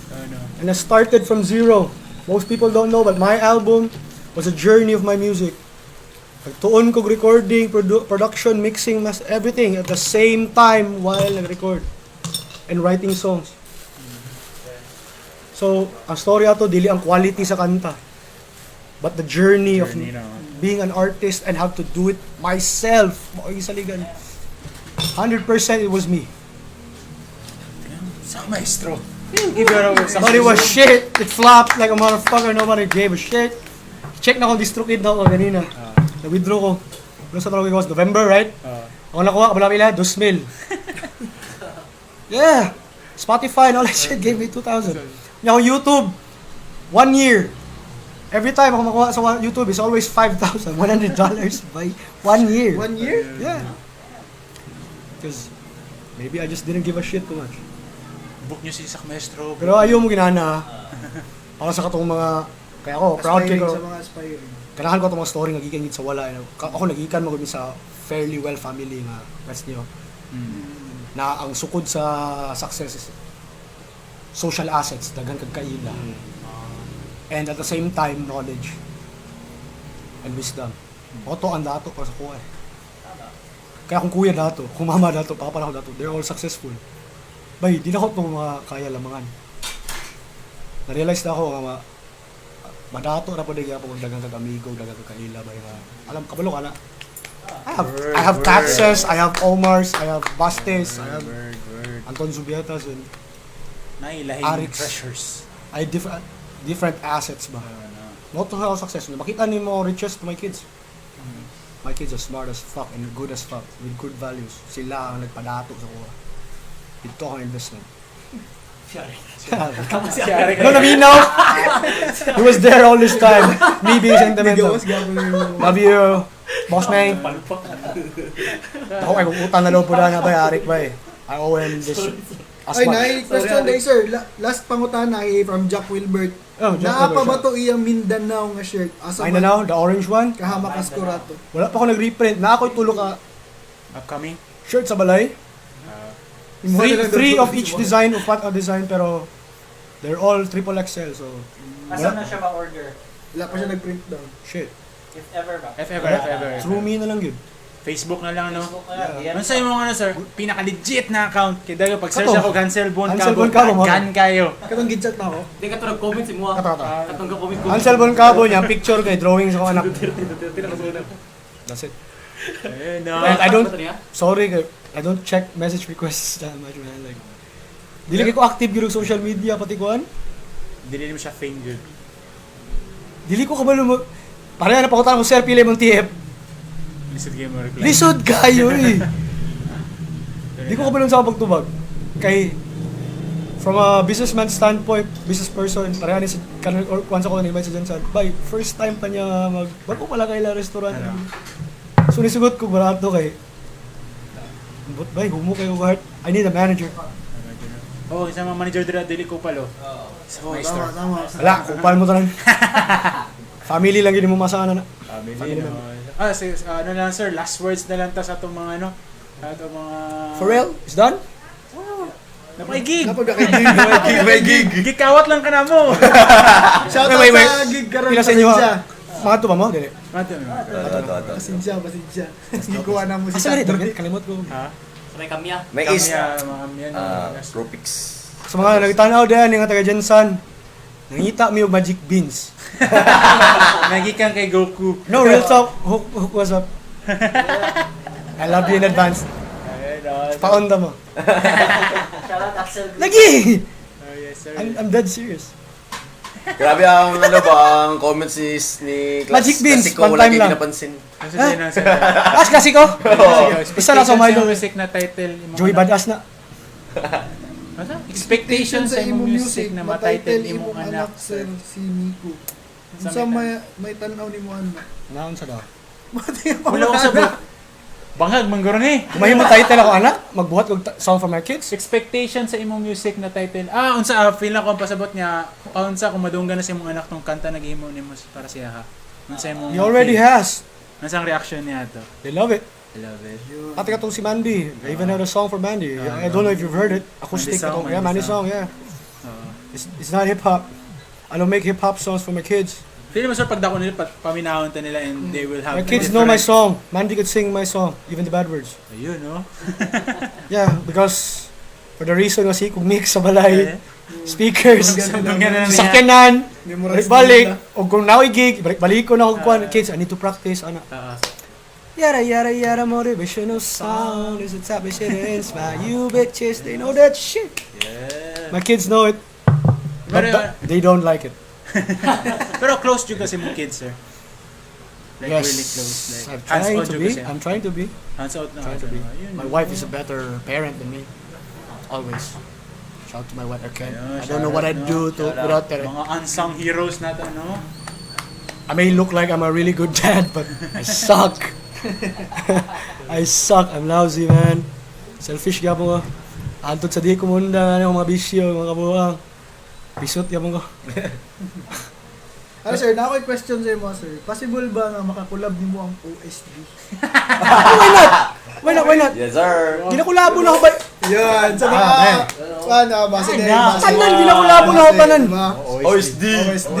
Ano? And I started from zero. Most people don't know, but my album was a journey of my music. Nagtuon kog recording, production, mixing, mas everything at the same time while nag-record and writing songs. So, ang story ato dili ang quality sa kanta, but the journey, Journey of na. being an artist and how to do it myself. Mao'y saligan. 100% it was me. Sa maestro. Give your award. Sa But it was shit. It flopped like a motherfucker. Nobody gave a shit. Check na kung DistroKid na ako kanina. Na-withdraw ko. Ano sa tawag ko? November, right? Ako nakuha, kabala pila, 2,000. Yeah. Spotify and all that shit gave me 2,000. Nya ako YouTube, one year. Every time ako makuha sa YouTube, it's always $5,100 by one year. One year? Yeah. Because maybe I just didn't give a shit too much. Book nyo si Sak Maestro. Pero ayaw mo ginana. Para sa katong mga kaya ako proud kay Aspiring ko. sa mga aspiring. Ganahan ko itong mga story nga gikan gid sa wala. You know. Ako nagikan mo gud sa fairly well family nga gets niyo. Na ang sukod sa success is social assets, daghan kag kaila. And at the same time, knowledge and wisdom. Oto ang dato para sa kuha eh. Kaya kung kuya dato, kung mama dato, papa na ako dato, they're all successful. Bay, di na ko itong mga kaya lamangan. Na-realize na ako nga madato na po di kaya kung dagang kag amigo, dagang kag kaila, bay nga. Alam, kabalo ka na. I have taxes, I have Omars, I have Bastes, I have Word, word. Anton Zubietas, and Nailahing Arix. treasures. I different assets ba. Ano. Not to how success. Makita ni mo riches to my kids. My kids are smart as fuck and good as fuck with good values. Sila ang nagpadato sa kuha. Ito ang investment. No, naminaw. He was there all this time. Me being sentimental. Gawas gapon yung Love you, boss man. Ako ay kung utang na loob po na ba, Arik ba eh. I owe him this. As Ay, much. nay, question day, sir. Last pangutana ay from Jack Wilbert. Oh, Jack Naa pa Wilbert, ba to iyang Mindanao nga shirt? Asa Ay na now, the orange one. Kahama Kaskurato. Wala pa ako nag-reprint. Na ako'y tulo ka Upcoming. shirt sa balay. Imuha Three, na lang three daw of each design of what a design pero they're all triple XL so Asa na siya ma-order? Wala pa siya nag-print down. shit. If ever ba? If ever, if ever. Through me na lang yun. Facebook na lang, no? Facebook na lang, DM. Ano sa'yo mo ano, sir? Pinaka-legit na account. Kaya dahil pag search Kato. ako, Hansel Bon Hansel Cabo, Bon Cabo, mga- gan kayo. Katong gitchat na ako. Hindi ka tulog comment si Mua. Kato, kato. Katong ka comment comment. Hansel Boncabo niya, picture kay drawings ako anak. That's it. Ayun, no? And I don't, sorry, kay- I don't check message requests that much, man. Like, dili kay ko active gyud og social media pati kuan. Dili mo siya fame good. Dili ko kabalo mo. Pareha na pakutan ko sir pili mong TF. Lisod kayo mo reply. Lisod kayo eh. Di ko kabalo sa pagtubag. Kay from a businessman standpoint, business person, pareha ni sa kanon or kuan sa ko ni sa Jensen. Bay, first time pa niya mag bago pala kay la restaurant. Ano? So nisugot ko barato kay But bay, humo kayo heart. I need a manager. Oh, isa mga manager dira dili ko palo. Oh, tama, tama. Wala, kupal mo tanan. Family lang yun mo masana na. Family, no. Ah, si, ano lang sir, last words na lang ta sa atong mga ano, sa atong mga For real? It's done? Napay gig. Napagkakigig. Gig, may gig. Gikawat lang ka na mo. Shout out Wait, wait, wait. sa gig karon. Pila sa inyo Pasensya. ha? Mga to ba mo? Dili. Mato no. Ito, ito, ito. Pasensya, pasensya. Gikuha na mo si Asa na Sandro. rin? Kalimot ko. Ha? Sa may kamya. May is. Kamya, mga kamya, no. Ah, Last- Propix. Sa mga nagtanaw din, yung taga Jensan, nangita mi og magic beans. Nagikan kay Goku. No, real talk. Hook, hook was up. I love you in advance. Ayun, oh. Paon mo. Shout out Axel. Lagi! Oh, yes sir. I'm dead serious. Grabe ang ano ba, ang comments ni, ni Class, Magic Beans, Classico, one wala time kayo lang. ginapansin. Nasa din na sir. Ah, klasiko! Isa lang sa Expectations Milo. sa music na title. Imong Joey anak. Badass na. Ano? Expectation sa imong music na matitle imong anak sir, si Miku. Unsa Unsa may may tan-aw nimo anak? Naon sa daw. Mati pa Wala ko sa book. Bangag mangguro ni. Mahimo title ako anak, magbuhat og song for my kids. Expectation sa imong music na title. Ah, unsa ah, feel ako ang pasabot niya. Ah, unsa kung madunggan na sa imong anak tong kanta naghimo nimo para siya ha. Unsa imong He already feel? has. Unsa ang reaction niya to? They love it. I love it. Ate katong si Mandy. I even had a song for Mandy. I don't know if you've heard it. Acoustic Mandy song, katong. Yeah, Mandy Mandy song, yeah. Oo. It's not hip hop. I don't make hip hop songs for my kids. Feel mo sir pag dako nila paminahon ta nila and they will have My kids know my song. Mandy could sing my song, even the bad words. Ayun, no? Yeah, because for the reason nga si kung mix sa balay, speakers, Dunggan na niya. sakyanan, Memorize balik-balik, nila. o kung naoy gig, balik-balik ko na og kuan, kids, I need to practice, ana. Oo. Yara yara yara motivational song is the type of shit that inspire you bitches. They know that shit. Yeah. My kids know it, but Pero, they don't like it. pero close jud kasi mong kids, sir. Like Yes, really close. Like, I'm hands trying on to jud be. kasi. I'm trying to be. Hands out na. Trying to be. Ayun. My wife is a better parent than me. Always. Shout out to my wife. I can't. Ayun, I don't know what shout I'd out, do no? to Shout out. without her. Mga unsung heroes na to, no? I may look like I'm a really good dad, but I suck. I suck. I'm lousy, man. Selfish gyapon ko. Antod sa di ko munda, ano, mga bisyo, mga kabuang. Pisot gyapon ko. Ano sir, na ako'y question sa imo sir. Possible ba nga makakulab nimo ang OSD? Why not? Why not? Why not? Yes, sir. Ginakulabo na ako ba? Yan, sa mga Ah, man. ano, base na yun, base. Tanan, ginakulabo na ako tanan. Diba? OSD. OSD.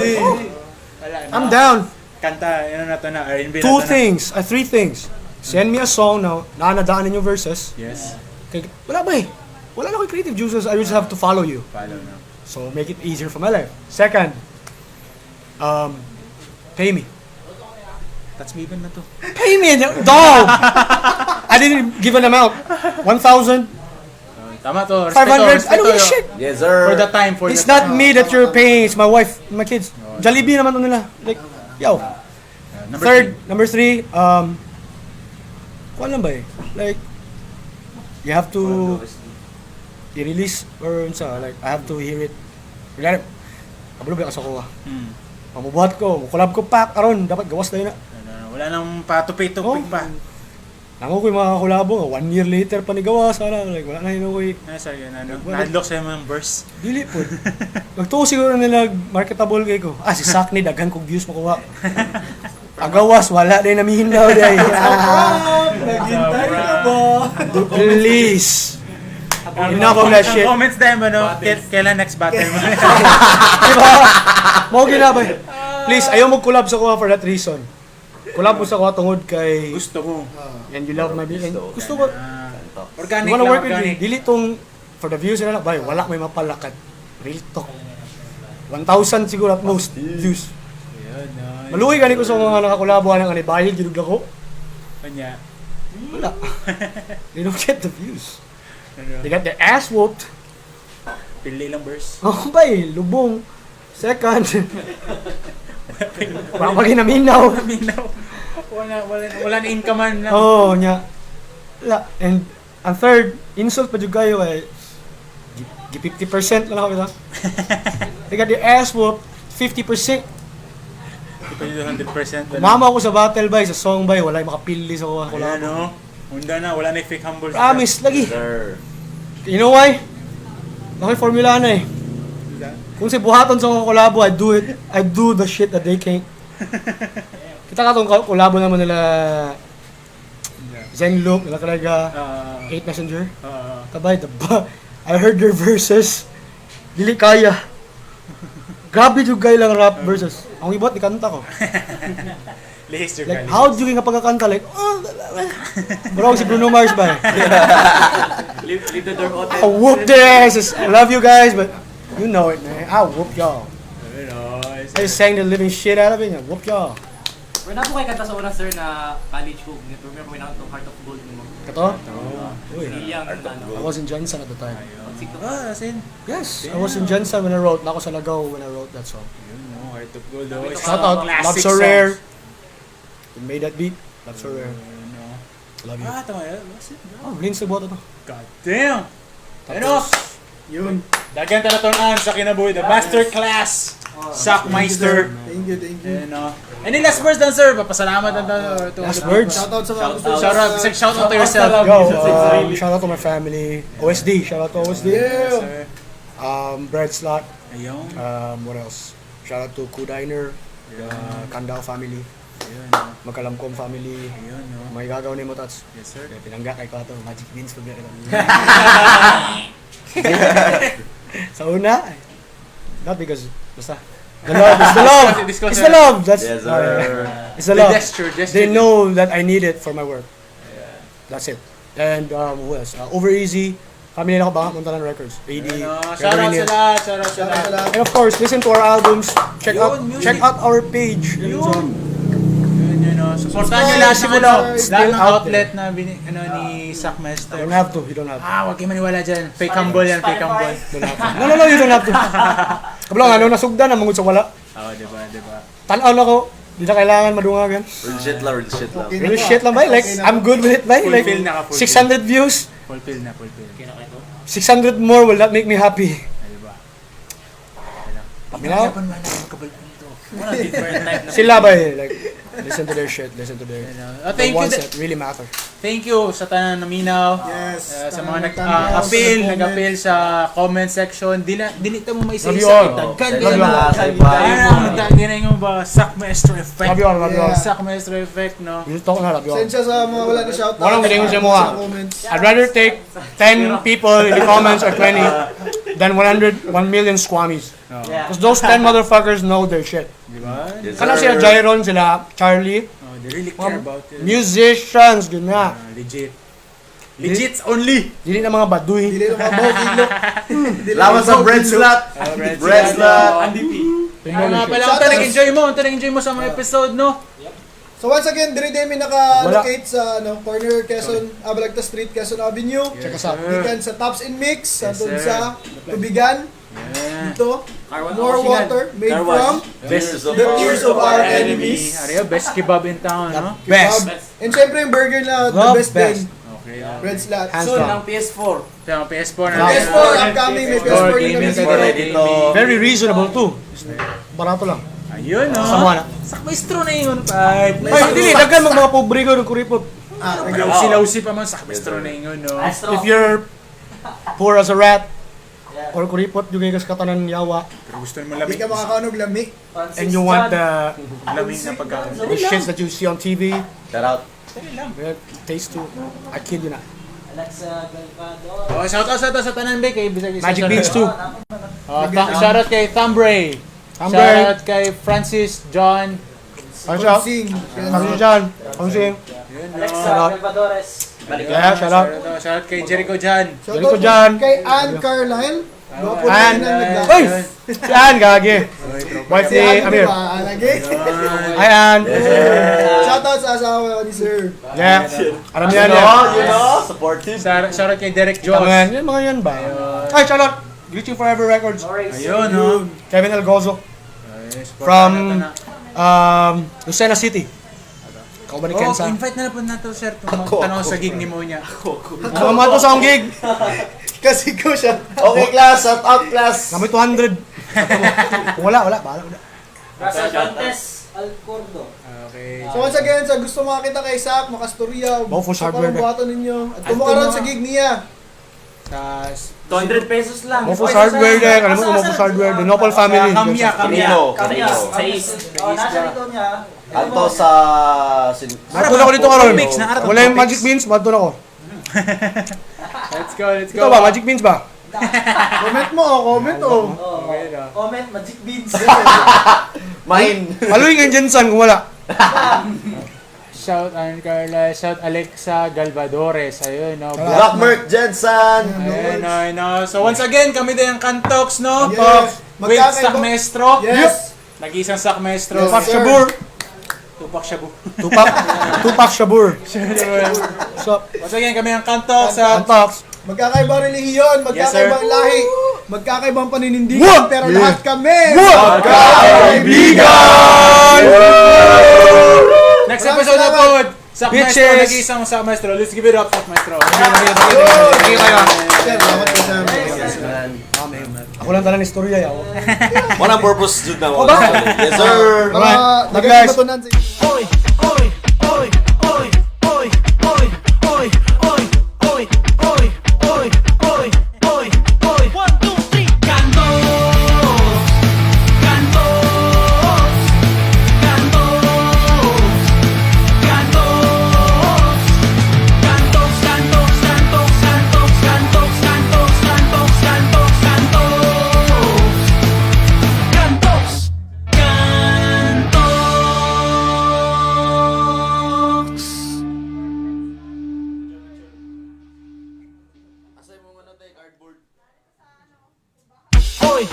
Wala na. I'm down. Kanta, ano na to na, R&B na Two to na. things, three things. Send me a song now, naanadaan ninyo verses. Yes. Kay, wala ba eh. Wala na ako'y creative juices, I just have to follow you. Follow na. So make it easier for my life. Second, pay me. Touch me even na to. Pay me, dog! I didn't give an amount. 1,000, Tama to. 500, Respeto, I don't give a respeto. shit. Yes, sir. For the time, for It's the not me that you're paying, it's my wife, my kids. Jollibee naman to nila. Like, yo. Number Third, number three, kuwan lang ba eh? Like, you have to i-release or unsa, like, I have to hear it. Kunyari, kabalo ba ka sa kuha? Pamubuhat ko, mukulab ko pak aron, dapat gawas na yun na. Ano, wala nang patupi-tupi Oh. pa. Nango ko yung mga kakulabo, 1 year later pa ni gawas, ana, like, wala na yun ako eh. Ano, sorry, ano, Wala. na-unlock sa'yo mga verse. Dili po. Nagtuo siguro nila marketable kay ko. Ah, si Sakni, daghan kong views makuha. Agawas, wala din namihin daw day. Ah, Naghintay ka ba? please. Enough of that shit. Ang comments dahil mo, no? Kailan next battle mo? Diba? Mao ginabay. Please, ayaw mo collab sa kuha for that reason. Collab mo sa kuha tungod kay Gusto mo. and you love my and gusto ko. Ah, You organic wanna lang, work with me. organic. Dili tong for the views na lang, bay, wala may mapalakat. Real talk. 1,000 siguro at most views. Ayun, no. Maluhi gani ko sa mga nakakolabo anang ani bayad jud ko. Kanya. Wala. They don't get the views. Ano, They got their ass whooped. pili lang verse. Oh, bay, lubong. Second. Wala pa ginaminaw. Minaw. Wala na income man na. Oo, oh, nya. Wala. And ang third, insult pa jud kayo kay gi 50% na lang ako kita. They got their ass whooped 50%. Di pa yun 100%. Mama ako sa battle bay, sa song bay, wala yung makapili sa kuha. Wala, no? Hunda na, wala na yung fake humble. Promise, lagi. Sir. You know why? Okay, formula na eh. Kung si buhaton sa akong kolabo, I do it. I do the shit that they can't. Kita ka tong kolabo naman nila Zen Luke, nila Karega, 8 Messenger. Tabay, the ba? I heard their verses. Dili kaya. Grabe yung guy lang rap verses. Ang ibot, ikanta ko. Lihis your Like, how do you nga pagkakanta? Like, oh, bro, si Bruno Mars ba? Leave the door open. I whoop their asses. I love you guys, but you know it, man. I whoop y'all. I just sang the living shit out of it and I whoop y'all. Pero na po kayo kanta sa una, sir, na college ko. Remember ko na itong Heart of Gold mo. Kato? Uy. Iyang, ano. I was in Jensen at the time. Ah, as in? Yes, I was in Jensen when I wrote. Nako sa Lagaw when I wrote that song. Yun, no, Heart of Gold. Oh, Shout out, Love So Rare. We made that beat. Love So Rare. Love you. Ah, tama yun. What's it? Oh, Lindsay buhat ito. God damn! Ano? Yun. Dagan tanatonan sa kinabuhi. The masterclass. Sackmeister. Thank you, thank you. Ayun, no. Any last words dan, sir? Papasalamat dan to. Last words? Shout out sa mga gusto. Shout out. Shout out to yourself. Yo, shout out to my family. OSD. Shout out to OSD. Yeah. Sir. Bread Slot. Ayun. What else? Shout out to Kudiner. Kandao family. Ayun, no. Magkalamkom family. Ayun, no. Mga gagaw ni mo, Tats. Yes, sir. Kaya pinangga kay ko ato, Magic Beans pag Sa una, not because, basta. The love, it's the love. It's the love. That's, Yes, sir. It's the love. The gesture, gesture. They know that I need it for my work. That's it. And who else? Over Easy. Kami nila ko ba? Montanan Records. AD. Ayun, no. Shout out sa lahat. Shout out sa lahat. And of course, listen to our albums. Check out Yun, music. check out our page. Yun. Yun, yun, no. Supportahan nyo lahat ng, ano, lahat Still ng out outlet na bini, ano, ni Sackmeister. You don't have to. You don't have to. Ah, wag kayo maniwala dyan. Fake humble yan, fake humble. Don't have to. No, no, no, you don't have to. Kablo, ano, nasugdan ang mangod sa wala. Oo, diba, diba. Tanaw na ko, di na kailangan madungagan. Real shit lang, real shit lang. Real shit lang ba? Like, I'm good with it ba? Like, Fulfill na ka, fulfill. 600 views, Fulfill na, fulfill. 600 more will not make me happy. Ah, diba? Paminaw? Laban man ako magkabalaan nito. Wala different type na. Sila ba eh? Like, listen to their shit, listen to their... Oh, The thank you, ones that really matter. Thank you sa tanan naminaw. Yes. Sa mga Tanan nag-appeal, nagtanaw, sa nag-appeal sa comment section. Dili ta mo Love you maisa-isa. all. Daghan Love kayo you na. all. Sa iba. Ano, di na yung ba Sackmeister effect. Love you all, love you all. Sackmeister effect, no? Real talk na, love you all. Send siya sa mga wala na shout out. Walang giningon sa mga. Sa comments. I'd rather take 10 people in the comments or 20 than 100, 1 million squammies. Yeah. Because those 10 motherfuckers know their shit. Diba? Yes, Kana sir. sila Jairon, sila Charlie, Oh, they really care about it. musicians, yun na. Ah, legit. Legits only. Dili na mga baduy. Dili na mga bawk ilo. Laban sa bread slot. Bread slot. Andy P. Ano nga pala, unta nag-enjoy mo, unta nag-enjoy mo sa mga episode, no? So once again, dire din mi naka-locate sa ano, corner Quezon, Abalagta Street, Quezon Avenue. Check us out. Gikan sa Tops and Mix, Yes, andun sir. sa Tubigan. Dito, more water made Car wash. from Tears of the tears of our enemies. Ariyo, best kebab in town, no? Best. Kebab. And syempre yung burger na the The best, best. din. Okay. Red Slot. Hands Soon down. ang PS4. Sa PS4 na. PS4, upcoming, may PS4 din kami Gaming dito. Ready dito. Very reasonable too. Barato lang. Ayun, no? Sa mga na. Sakmaestro na yun, pad. Ay, dili, daghan mag mga pobre ko ng kuripot. Ah, Lausi-lausi pa man, sakmaestro na yun, no? Astro. If you're poor as a rat, Yeah. or kuripot, yung ka sa katanan yawa, Pero gusto naman Hindi lamig. ka makakaunog lami. Francis and you want Chan. the, Lamig na pagkain. the shits that you see on TV, Shout out. yeah, taste too. I kid you not. Alexa Galvado. Oh, shout out, shout out sa tanan, be, kay bisag isa. Magic Beans too. Oh, shout out kay Thumbray. Thumbray. Shout out kay Francis John. Ano siya? Sing. Ano siya? Ano siya? Alexa Shout out. Galvadores. Yeah, shout out. Shout out kay Jericho Jan. Shout Jericho out Jan. kay Ann Carlyle. Gwapo na Ann. rin ang nagla- Uy! Si Ann, gagi. Wife Si ni Ann, Amir. di ba? Alagay. Hi, Ann. Shout out sa asawa ni Sir. Yeah. Alam niya You yan. know, you know, supportive. Shout out kay Derek Tama Jones. yan. Yung mga yan ba? Ay, shout out. Reaching Forever Records. Ayun, no? Kevin Elgozo. From Lucena City. Ikaw ba ni Oh, Kensa? invite na na po nato, sir. Tanong sa gig ni Monya. Mga mga to sa akong gig. Kasi ko siya. Okay, class. Shout out, class. Kami 200. Kung wala, wala. Bahala ko na. Russell Dantes Alcordo. Okay. So once again, sa gusto makakita kay Sak, makastorya, Bofos sa Hardware. parang buhaton ninyo. At kumukaroon sa gig niya. Sa 200 pesos lang. Mofos Hardware din. Alam mo kung Mofos Hardware. The Nopal Family. Kamya, Kamya. Quirino. Kamya. Quirino. Sa East. Oh, nasa dito niya. Anto sa... Madto na ako dito karon. Topics na, ara Wala yung topics. Magic Beans, madto na ako. Let's go, let's go. Ito ba, Magic Beans ba? Comment mo, oh, comment oh. Oh. Okay na. Comment, Magic Beans. Mine. Haluin nga Jensen kung wala. Shout Aaron Carla, shout Alexa Galvadores. Ayun, no. Black Merc Jensen. Ayun, no, ayun, no. So once again, kami din ang Kantox, no? Yes. With Magkakaiba- Sak Maestro. Yes. Nag-iisang Sak Maestro. Yes, Tupac sir. Shabur. Tupac Shabu. Tupac. Tupac Shabur. So, Once again, kami ang Kantox. At Antox. Magkakaibang relihiyon, Yes, sir. magkakaibang lahi, magkakaibang paninindigan, What? pero Yeah. lahat kami Magkaibigan! Next Maraming episode na salamat. po, Sak Maestro, Bitches. nag-iisang Sak Maestro. Let's give it up, Sak Maestro. Thank you kayo. Sir, salamat po, sir. Yes, man. Ako lang tanan istorya yaw. Walang purpose jud na mo. O ba? Yes, sir. Mga Alright. naging Guys. matunan sa Oy, oy, oy, oy, oy, oy, oy, oy, oy, oy, oy, oy, oy, oy. 1, 2, 3. Kantos, kantos, kantos, kantos, kantos, kantos, kantos, kantos, kantos, kantos, kantos, kantos, kantos, kantos, kantos. Oy,